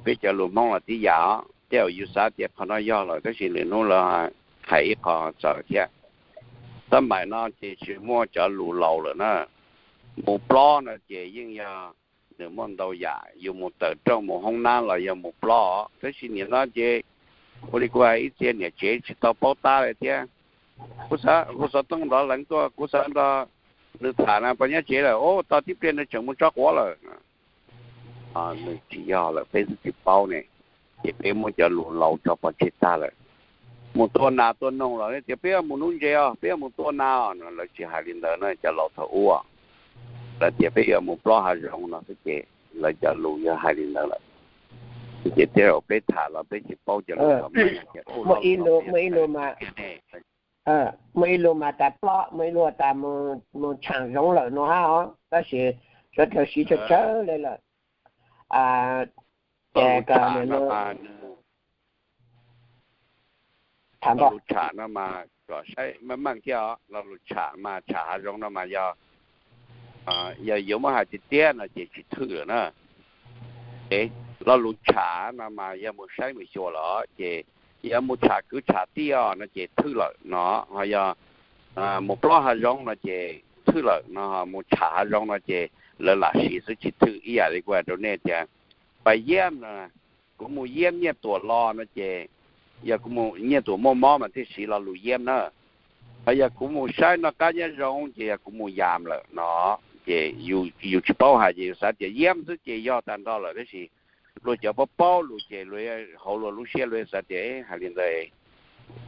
Peb cov lus Hmoob los tib yam os, tej zaum yus xav tias qhov no yog lawm tab sis lwm hnub lawv hais ib qho txawv thiab. Tab maim no ces tsis muaj cov lus laus lawm na. Mus plob no ces yeej yog nws muaj ntau yam, yus mus tawm rooj mus hoob nab los yog mus plob, tab sis nim no ces ua li kuv hais ib txhia niam tsev tsis tau paub tab li thiab. Kuv xav, kuv xav tooj nrov leev tuaj, kuv xav nrog nws tham na, pog nyob tsev lawm, tos tib pliag nws tseem mus tso quav lawm. Nws tsis yog lawm, peb xwb tsis paub ne, ces peb muab cov lus laus tso pov tseg tag lawm. Mus tua nas tua noog los tias peb yuav mus nuv ntses os, peb yuav mus tua nas os, lawv tsis hais li ntawd na, cov laus thaum ub lawv tias peb yuav mus plob hav zoov no xwb ces lawv cov lus yog hais li ntawd lawm. Ces tej zaum peb tham los peb tsis paub cov lus. Muaj ib lus mas tas plob, muaj ib lus tas mus tshaam zoov lawm no hab os, tab sis sawv dlawg siv tsawg tsawg le lawm. Ces tham lus tsham no mas kom saib meej meej thiab os. Lo lus tsham mas tsham hav zoov no mas yog, yog yuav muab hais tiag tiag no ces tsis thwj lawm na. Lo lus tsham no mas yog mus saib mus xyuas lawm ces, yog mus tsham kwv tsham tij os no ces thwj lawm no, ho yog mus plob hav zoov no ces thwj lawm no, mus tsham hav zoov no ces lawv lam siv xwb tsis thwj. Ib yam li kuv hais rau nej tias, pas yam no, kuv mus yam Nyiaj Tuam los no ces, yog kuv mus, Nyiaj Tuam muaj mob mas thiaj siv lo lus yam na. Ho yog kuv mus saib noj qab nyob zoo ces yog kuv mus yas lawm no, ces yus tsis paub hais ces yus xav tias yam xwb ces yog tag nrho lawm, tab sis luag cov paub paub lus ces luag hauv luag lub siab luag xav tias hais li ntawd,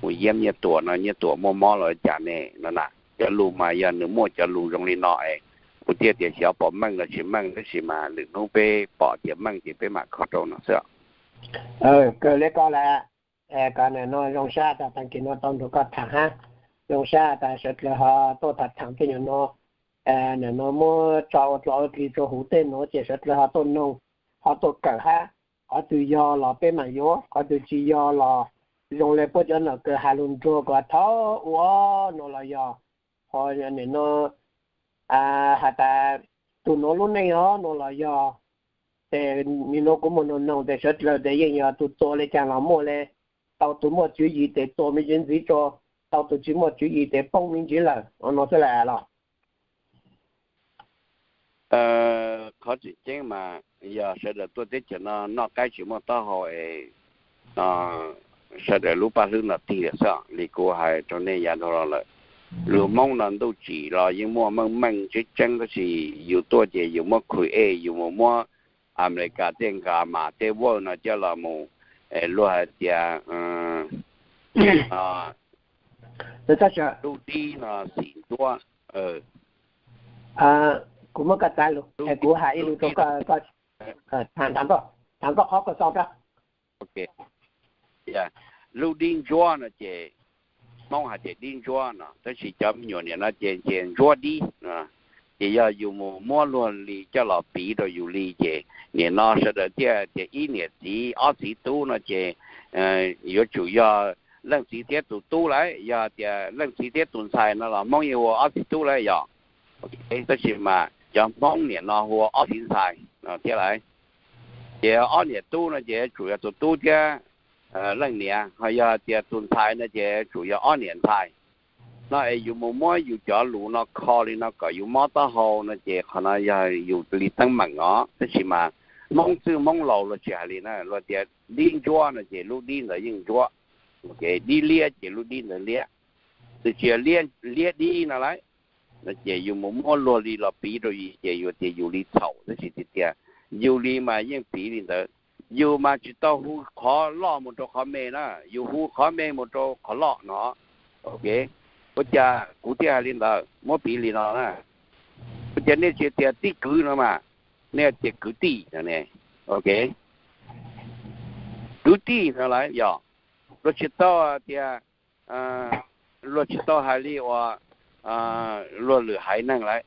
mus yam Nyiaj Tuam no Nyiaj Tuam muaj mob los cas ne no na. Cov lus mas yog nws muaj cov lus zoo li no es kuv thiaj tias xyov pom meej los tsis meej, tab sis mas lwm hnub peb pom tias meej ces peb mam kho rau no xwb. Kawg li ko lawm, kom nim no zoo sab tas tag kis no tau nrog koj tham hab, zoo sab tas sawv dlawg ho tuaj tham tham tej nyuag no, nim no muab tso ua dlov ua dli rua huv tej nuav ces sawv dlawg ho tuaj noog, ho tuaj kawm hab. Qhov twg yog los peb mam yuav, qhov twg tsis yog los zoo le puab cov nom kawg has lug nruag kom thaub ua no los yog, ho nim no has tas tug nuav lub neej os no los yog, ces nim no kuv mus noog noog tes sawv dlawg tes yeej yog tug txua le caag los muaj le, tau tug muaj tswv yim tes txua me ntsis ntxiv tsua, tau tug tsis muaj tswv yim tes poob me ntsis lawm no xwb lawm los. Qhov tseem ceeb mas yog sawv daws tuaj teb chaws no noj qaib tsis muaj taub hau es sawv daws lub paj hlwb no tig lawm xwb. Li kuv hais rau nej yav dhau los lawm, lug Hmoob no ntuj tsim los yeej muaj meej meej tseeb tseeb, tab sis yus tuaj ces yus muab create, yus mus muab Amelikas tej nkas mas tej word no coj los mus, luag hais tias lub dib no xim ntsuab. Kuv muab koj txav lug, kuv has ib lus rau koj, tham koj qhov koj xav rau. Lub dib ntsuab no ces Hmoob hais tias dib ntsuab no, tab sis cov me nyuam nim no ces ces ntsuab dib. Ces yog yus mus muab luag li coj los piv rau yus li ces nim no sawv daws thiaj tias ib niam txiv ob txiv tub no ces yuav tsum yog leej txiv thiab tus tub lawm, yog tias leej txiv thiab tus ntxhais no los Hmoob yeej hu ua ob txiv tub lawm yog. Tab sis mas cov Hmoob nim no hu ua ob txiv ntxhais no thiab lawm. Ces ob niam tub no ces tsum yog tus tub thiab leej niam, ho yog tias tus ntxhais no ces tsum yog ob niam ntxhais. No es yus mus muab yus cov lus no kho li no kom yus mob taub hau no ces qhov no yog yus li teeb meem os. Tab sis mas Hmoob txwj Hmoob laus luag tsis hais li na, luag tias dib ntsuab no ces lub dib ntawd yeej ntsuab, dib liab ces lub dib ntawd liab. Nws tsis yog liab dib no lawm. No ces yus mus muab luag li los piv rau yus ces yus tias yus li txhaum, tab sis tias tias yus li mas yeej piv li ntawd. Yus mas tsis tau hu qhov loj mus rau qhov me na, yus hu qhov me mus rau qhov loj no. Ua cas kuv thiaj hais li ntawd, muab piv li no na. Ua cas nej tsis tias tij kwv no mas, nej tias kwv tij no ne? Kwv tij no lawm yog luag tsis tau tias, luag tsis tau hais li uas luag lwm haiv neeg lawm.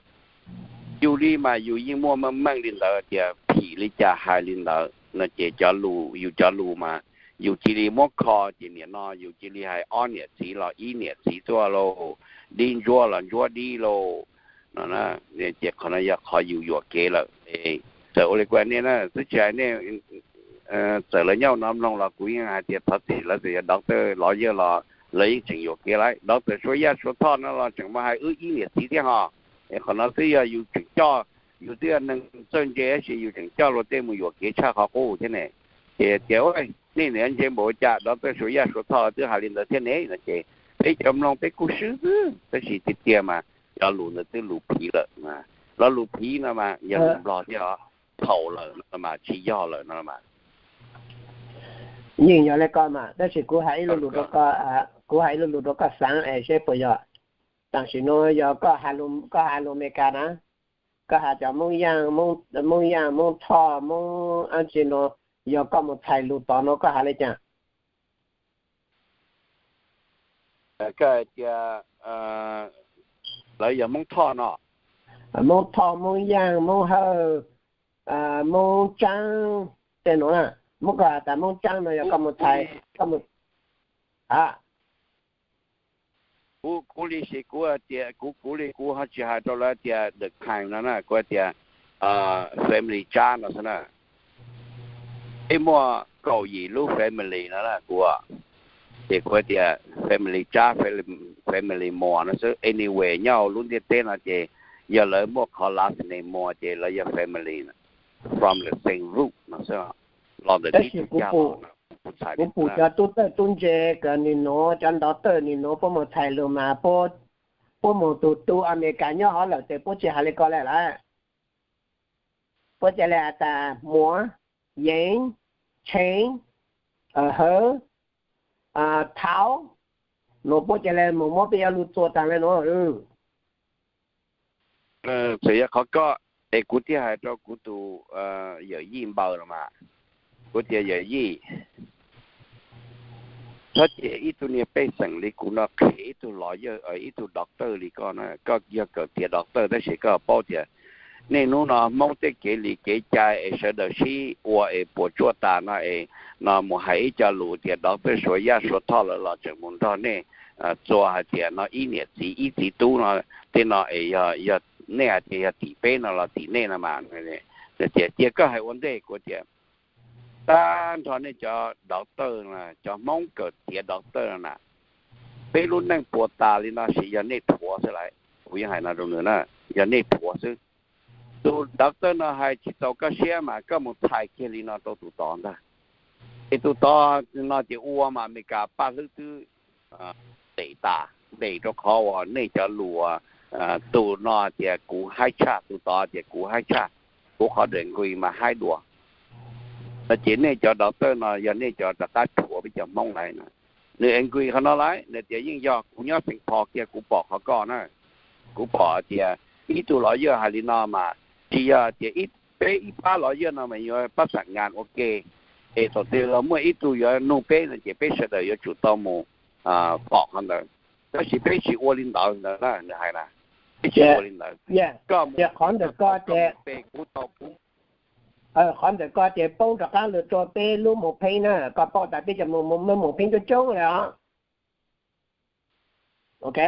Yus li mas yus yeej muaj meej meej li ntawd tias phim li cas hais li ntawd no ces cov lus, yus cov lus mas yus cia li muab kho ces nim no yus cia li hais ob niam txiv los ib niam txiv tuaj lauj, dib ntsuab los ntsuab dib lauj no. Ces qhov no yog qhov yus yuam kev lawm. Txawm ua li kuv hais nej na, twb tsis hais nej, txawm lawv nyob no mloog los kuv yeej hais tias thov txim, lawv txawm yog doctor lawyer los lawv yeej tseem yuam kev lawm. Doctor Suav Yaj Suav Thoj no los tseem muaj hais wb ib niam txiv thiab ho. Es qhov no twb yog yus tseem coj, yus twb yog neeg txawj ntse tab sis yus tseem coj luag tej mus yuam kev tshaj qhov qub thiab ne. Ces tias nej niam ntse npaum cas, doctor Suav Yaj Suav Thoj twb hais li ntawd thiab ne no ces peb cov mloog peb kuj swb xwb, tab sis tiag tiag mas cov lus ntawd twb lus phiv lawm. Lo lus phiv no mas yog lus Nplog thiab os, thaum lawm no mas tsis yog lawm no mas. Yeej yog li ko mas, tab sis kuv hais ib lo lus rau koj, kuv hais ib lo lus rau koj xaav es seb puas yog. Tam sim no yog koj has lus Amelikas na, koj has cov Moob Yaaj, Moob Yaaj, Moob Thoj, Moob ab tsi no, yog koj mus txhais lus tod no koj has li cas? Koj hais tias lawv yog Moob Thoj no? Moob Thoj, Moob Yaaj, Moob Hawj, Moob Tsaab tej no na. Muab koj has tas Moob Tsaab no yog koj mus txhais, koj mus a Kuv, kuv li sis kuv tias, kuv, kuv li kuv ho tsis hais rau lawv tias the kind no na, kuv tias family Tsaab no xwb na. Peb muaj kaum yim lub family no na kuv, ces kuv tias family Tsaab, family Muas no xwb. Anyway, nyob hauv lub ntiaj teb no ces Yog lawv muaj qhov last name Muas ces lawv yog family from the same root no xwb, los ntawm tib tug cag los. Kuv pum cov tub txawj tub ntse kws nim nuav cov ntaus tawj nim nuav puab mus txhais lug mas puab mus tug tu Amelikas nyob hov lawm tes puab tsi has le ko le lawm. Puab ca le has tas Muas, Yeev, Tsheev, Hawv, Thauv, nuav puab ca le mus muab peb cov lug txua taag le nuav. Txawm yog qhov ko es kuv thiaj hais rau kuv tus yawm yij npaws los mas, kuv tias yawm yij, txhob cia ib tug niag pej xeem li kuv no qhia ib tug lawyer, ib tug doctor li koj na. Koj yog kawm tiav doctor tab sis koj paub tias niaj hnub no Hmoob tej kev li kev cai es sawv daws sib ua es puas tsuaj tas no es no mus hais ib co lus tias doctor Suav Yaj Suav Thoj lawv los tseem mus nrog nej txua hais tias no ib niam txiv ib txiv tub no tej no es yog nej hais tias yog tim peb no los tim nej no mas. Tias cia koj hais ua ntej, kuv tias tag nrho nej cov doctor, cov Hmoob kawm tiav doctor na, peb lub neej puas tas li no sis yog nej rhuav xwb lawm. Kuv yeej hais no rau nws na, yog nej rhuav xwb. Tus doctor no hais tsis txaus koj siab mas koj mus txhais kiag li no rau tus tod ntag. Es tus tod no ces ua mas Amelikas paj hlwb twb ntes tas, ntes rau qhov uas nej cov lus, tus no tias kuv haib tshaj, tus tod tias kuv haib tshaj, kuv qhov degree mas haib dua. No ces nej cov doctor no yog nej cov rov qab rhuav peb cov Hmoob lawm no. Nws agree qhov no lawm, nws tias yeej yog, kuv nyob Saint Paul kiag kuv pom qhov ko na. Kuv pom tias ib tug lawyer hais li no mas tsis yog tias peb ib pab lawyer no mas yuav pab xam ngas ua ke, es thaum twg los muaj ib tug yuav nug peb no ces peb sawv daws yuav tsum tau mus pom qhov ntawd. Tab sis peb tsis ua li ntawd ntawd na, nws hais na, peb tsis ua li ntawd. Koj mus, koj mus pe kuv tau kuv. Qhov ntawm ko ces poob rov qab lug rua peb lub mus pheej na, koj paub tas peb cov mus pheej coob coob lawm os. Ok,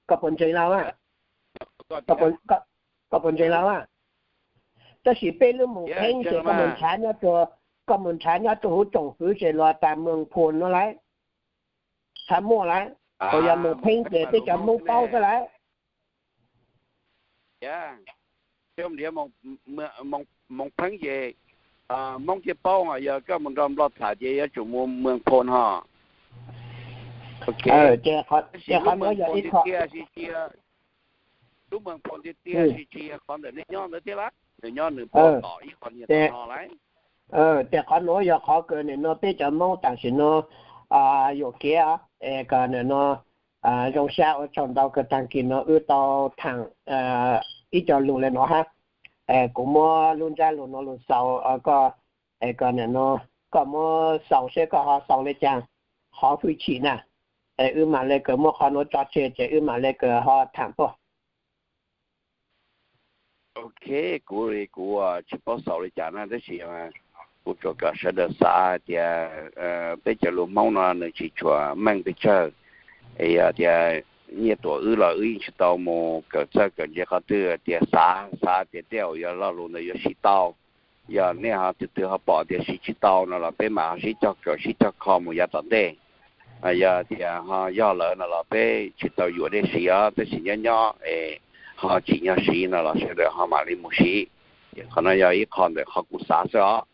koj puas ntseeg lauj? Koj puas ntseeg lauj? Tab sis peb lub mus pheej ces koj mus nrhav nyob rua, koj mus nrhav nyob rua huv tsoom fwv ces los tas Moos Phoo no lawm, txhaj muaj lawm. Thaum yog mus pheej ces peb cov Hmoob paub xwb lawm. Mus pheej ces Hmoob thiaj paub, yog koj mus nrog Nplog tham ces yuav tsum mus Moos Phoo ho. Ok, tab sis lub Moos Phoo tiag tiag tsis, lub Moos Phoo tiag tiag tsis, tsis yog qhov ntawm nej nyob ntawd thiab lawm, nws nyob nws puag tom ib qho niag tom no lawm. Ces qhov nuav yog qhov kws nim no peb cov Hmoob tam sim no yuam kev es kom nim no zoo sab. Ua tsaug ntau kws taag kis no wb tau thaam ib co lus le nuav hab. Kuv muab lub ntsab lus nuav lug xaus koj, es kom nim no koj muab xaus seb koj ho xaus le caag, qhov hwj chim na. Es wb mam le kws muab qhov nuav tso tseg ces wb mam le kws ho thaam tuaj. Ok, kuv, kuv tsis paub xaus li cas na, tab sis kuv tsuas kom sawv daws xav tias peb cov lus Hmoob no nws tsis tshua meej pes tsawg. Es yog tias nyiaj tuam wb los wb yeej tsis tau mus kawm txawj kawm ntse qhov twg, tias xav xav tias tej zaum yog lo lus ntawd yuav siv tau. Yog nej ho tus twg ho pom tias siv tsis tau no los peb mam ho sib cog kawm sib cog kho mus yav tom ntej. Yog tias ho yog lawm no los peb tsis tau yuam dej siv os, tab sis nyob nyob es ho tsim nyog siv no los sawv daws ho mam li mus siv. Ces qhov no yog ib qho ntawm qhov kuv xav xwb os.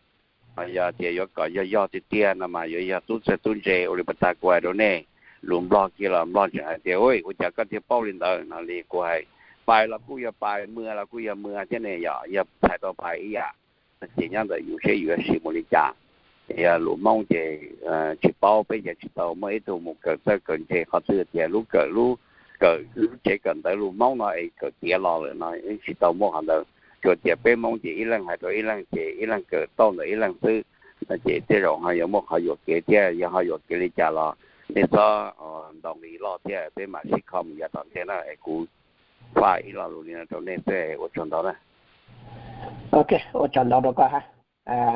Yog tias yuav kom yog yog tiag tiag no mas yuav yog tub txawj tub ntse ua li puag ta kuv hais rau nej. Lus Nplog kiag los Nplog tseem hais tias, ua cas koj thiaj paub li ntawd no li kuv hais. Pais los kuj yog pais, mws los kuj yog mws thiab ne, yog txhais tau pais ib yam. Ces nyob ntawm yus seb yus yuav siv mus li cas. Yog lus Hmoob ces tsis paub, peb ces tsis tau muaj ib tug mus kawm txawj kawm ntse qhov twg tias lub kawm, lub kawm lub tsev kawm ntawv lus Hmoob no es kawm tiav los lawm no tsis tau muaj qhov ntawd. Tsuas tias peb Hmoob ces ib leeg hais rau ib leeg ces ib leeg kawm tau ntawm ib leeg xwb. No ces tej zaum ho yuav muaj qhov yuam kev thiab, yog ho yuam kev li cas los nej txhob ntaus nqi loj thiab, peb mam sib kho mus yav tom ntej na. Es kuv faj ib lo lus li no rau nej xwb, ua tsaug ntau na. Ok, ua tsaug ntau rau koj hab.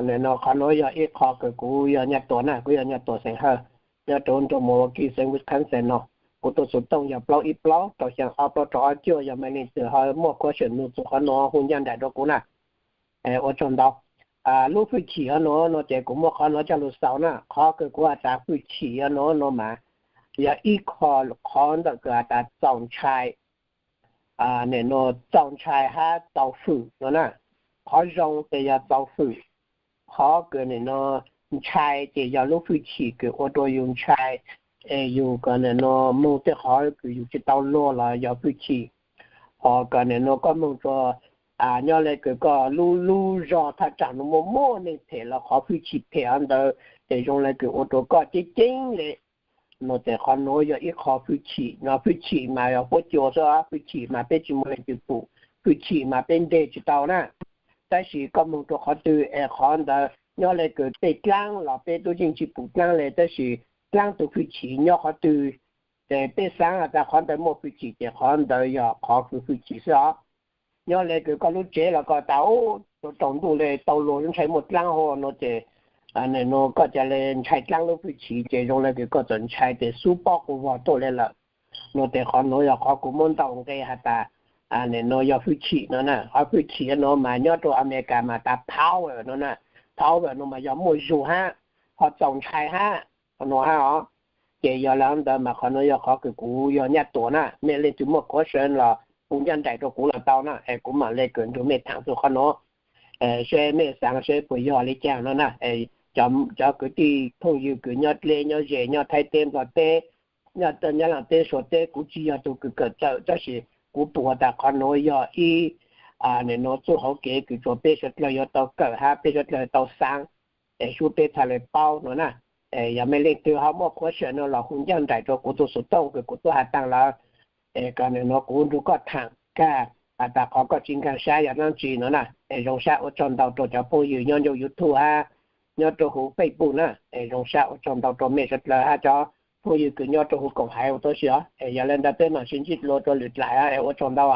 Nim no qhov nuav yog ib qho kws kuv yog Nyaj Tuam na, kuv yog Nyaj Tuam xeem Hawj, nyob rau nroog Milwaukee xeev Wisconsin no. Kuv tus xov tooj yog plaub ib plaub rau xyaa ob plaub rau ob cuaj, yog mej leej twg ho muaj question nug txug qhov nuav hu ncaj nraim rau kuv na. Ua tsaug ntau. Lub hwj chim ho nuav no ces kuv muab qhov nuav coj lug xaus na, qhov kws kuv has tas hwj chim ho nuav no mas yog ib qho, qhov ntawm kws has tas txaus ntshai. nim no txaus ntshai hab txaus fwm no na. Qhov zoo ces yog txaus fwm, qhov kws nim no ntshai ces yog lub fwj chim kws ua rua yus ntshai, es yus kom nim no moog tej qhov kws yus tsi tau luag los yog fwj chim. Hos kom nim no koj moog rua, nyob le kws koj lub lub zog thaj tsaam nuav muaj muaj neeg phem los qhov fwj chim phem hov ntawd ces zoo le kws ua rua koj ceeb ceeb le. No ces qhov nuav yog ib qho fwj chim, no fwj chim mas yog huab cua xwb, fwj chim mas peb tsi muaj leej twg pum, fwj chim mas peb nteg tsi tau na. Tab sis koj moog rua qhov twg es qhov ntawd nyob le kws tej dlaab los peb tub yeej tsi pum dlaab le, tab sis dlaab tug fwj chim nyob qhov twg, ces peb xaav has tas qhov ntawd muaj fwj chim ces qhov ntawd yog qhov kws fwj chim xwb os. Nyob le kws koj lub tsev los koj tas ub, rua tsaus ntuj le tau luag ntshai muaj dlaab hov no ces, nim no koj ca le ntshai dlaab lub fwj chim ces zoo le kws koj txawm ntshai tes xub pob quas vog tuaj le lawm. No tes qhov nuav yog qhov kuv muab ntaus nqe has tas, nim no yog fwj chim no na. Qhov fwj chim no mas nyob rua Amelikas mas tas power no na. Power no mas yog muaj zug hab, ho txaus ntshai hab, qhov nuav hab os. Ces yog le ntawd mas qhov nuav yog qhov kws kuv yog nyaj tuam na, mej leej twg muaj question los hu ncaj nraim rua kuv los tau na, es kuv mam le kws nrug mej thaam txug qhov nuav, seb mej xaav seb puas yog le caag no na. Cov kwv tij phooj ywg kws nyob dleb nyob ze, nyob Thaib teb Nplog teb, nyob Nyab Laaj teb Suav teb, kuv tsi yog tug kws kawm txawm, tab sis kuv pum has tas qhov nuav yog ib, nim no txuj hauv kev kws tsua peb suav dlawg yuav tau kawm hab peb suav dlawg tau xaav, es sub peb txhaj le paub no na. Es yog mej leej twg ho muaj question no los hu ncaj nraim rua kuv tug xuv tooj kws kuv tub has taag lawm, es kom nim no kuv nrug koj thaam kag has tas qhov koj tsi nkaag sab yog dlaab tsi no na. Es zoo sab ua tsaug ntau rua cov phooj ywg nyob ncauj YouTube hab nyob rua huv Facebook na. Es zoo sab ua tsaug ntau rua mej suav dlawg hab cov phooj ywg kws nyob rua huv koom haiv ua tuab si os. Es yog le ntawd peb mam sib ntsib dlua rua lwm dlaim os, es ua tsaug ntau.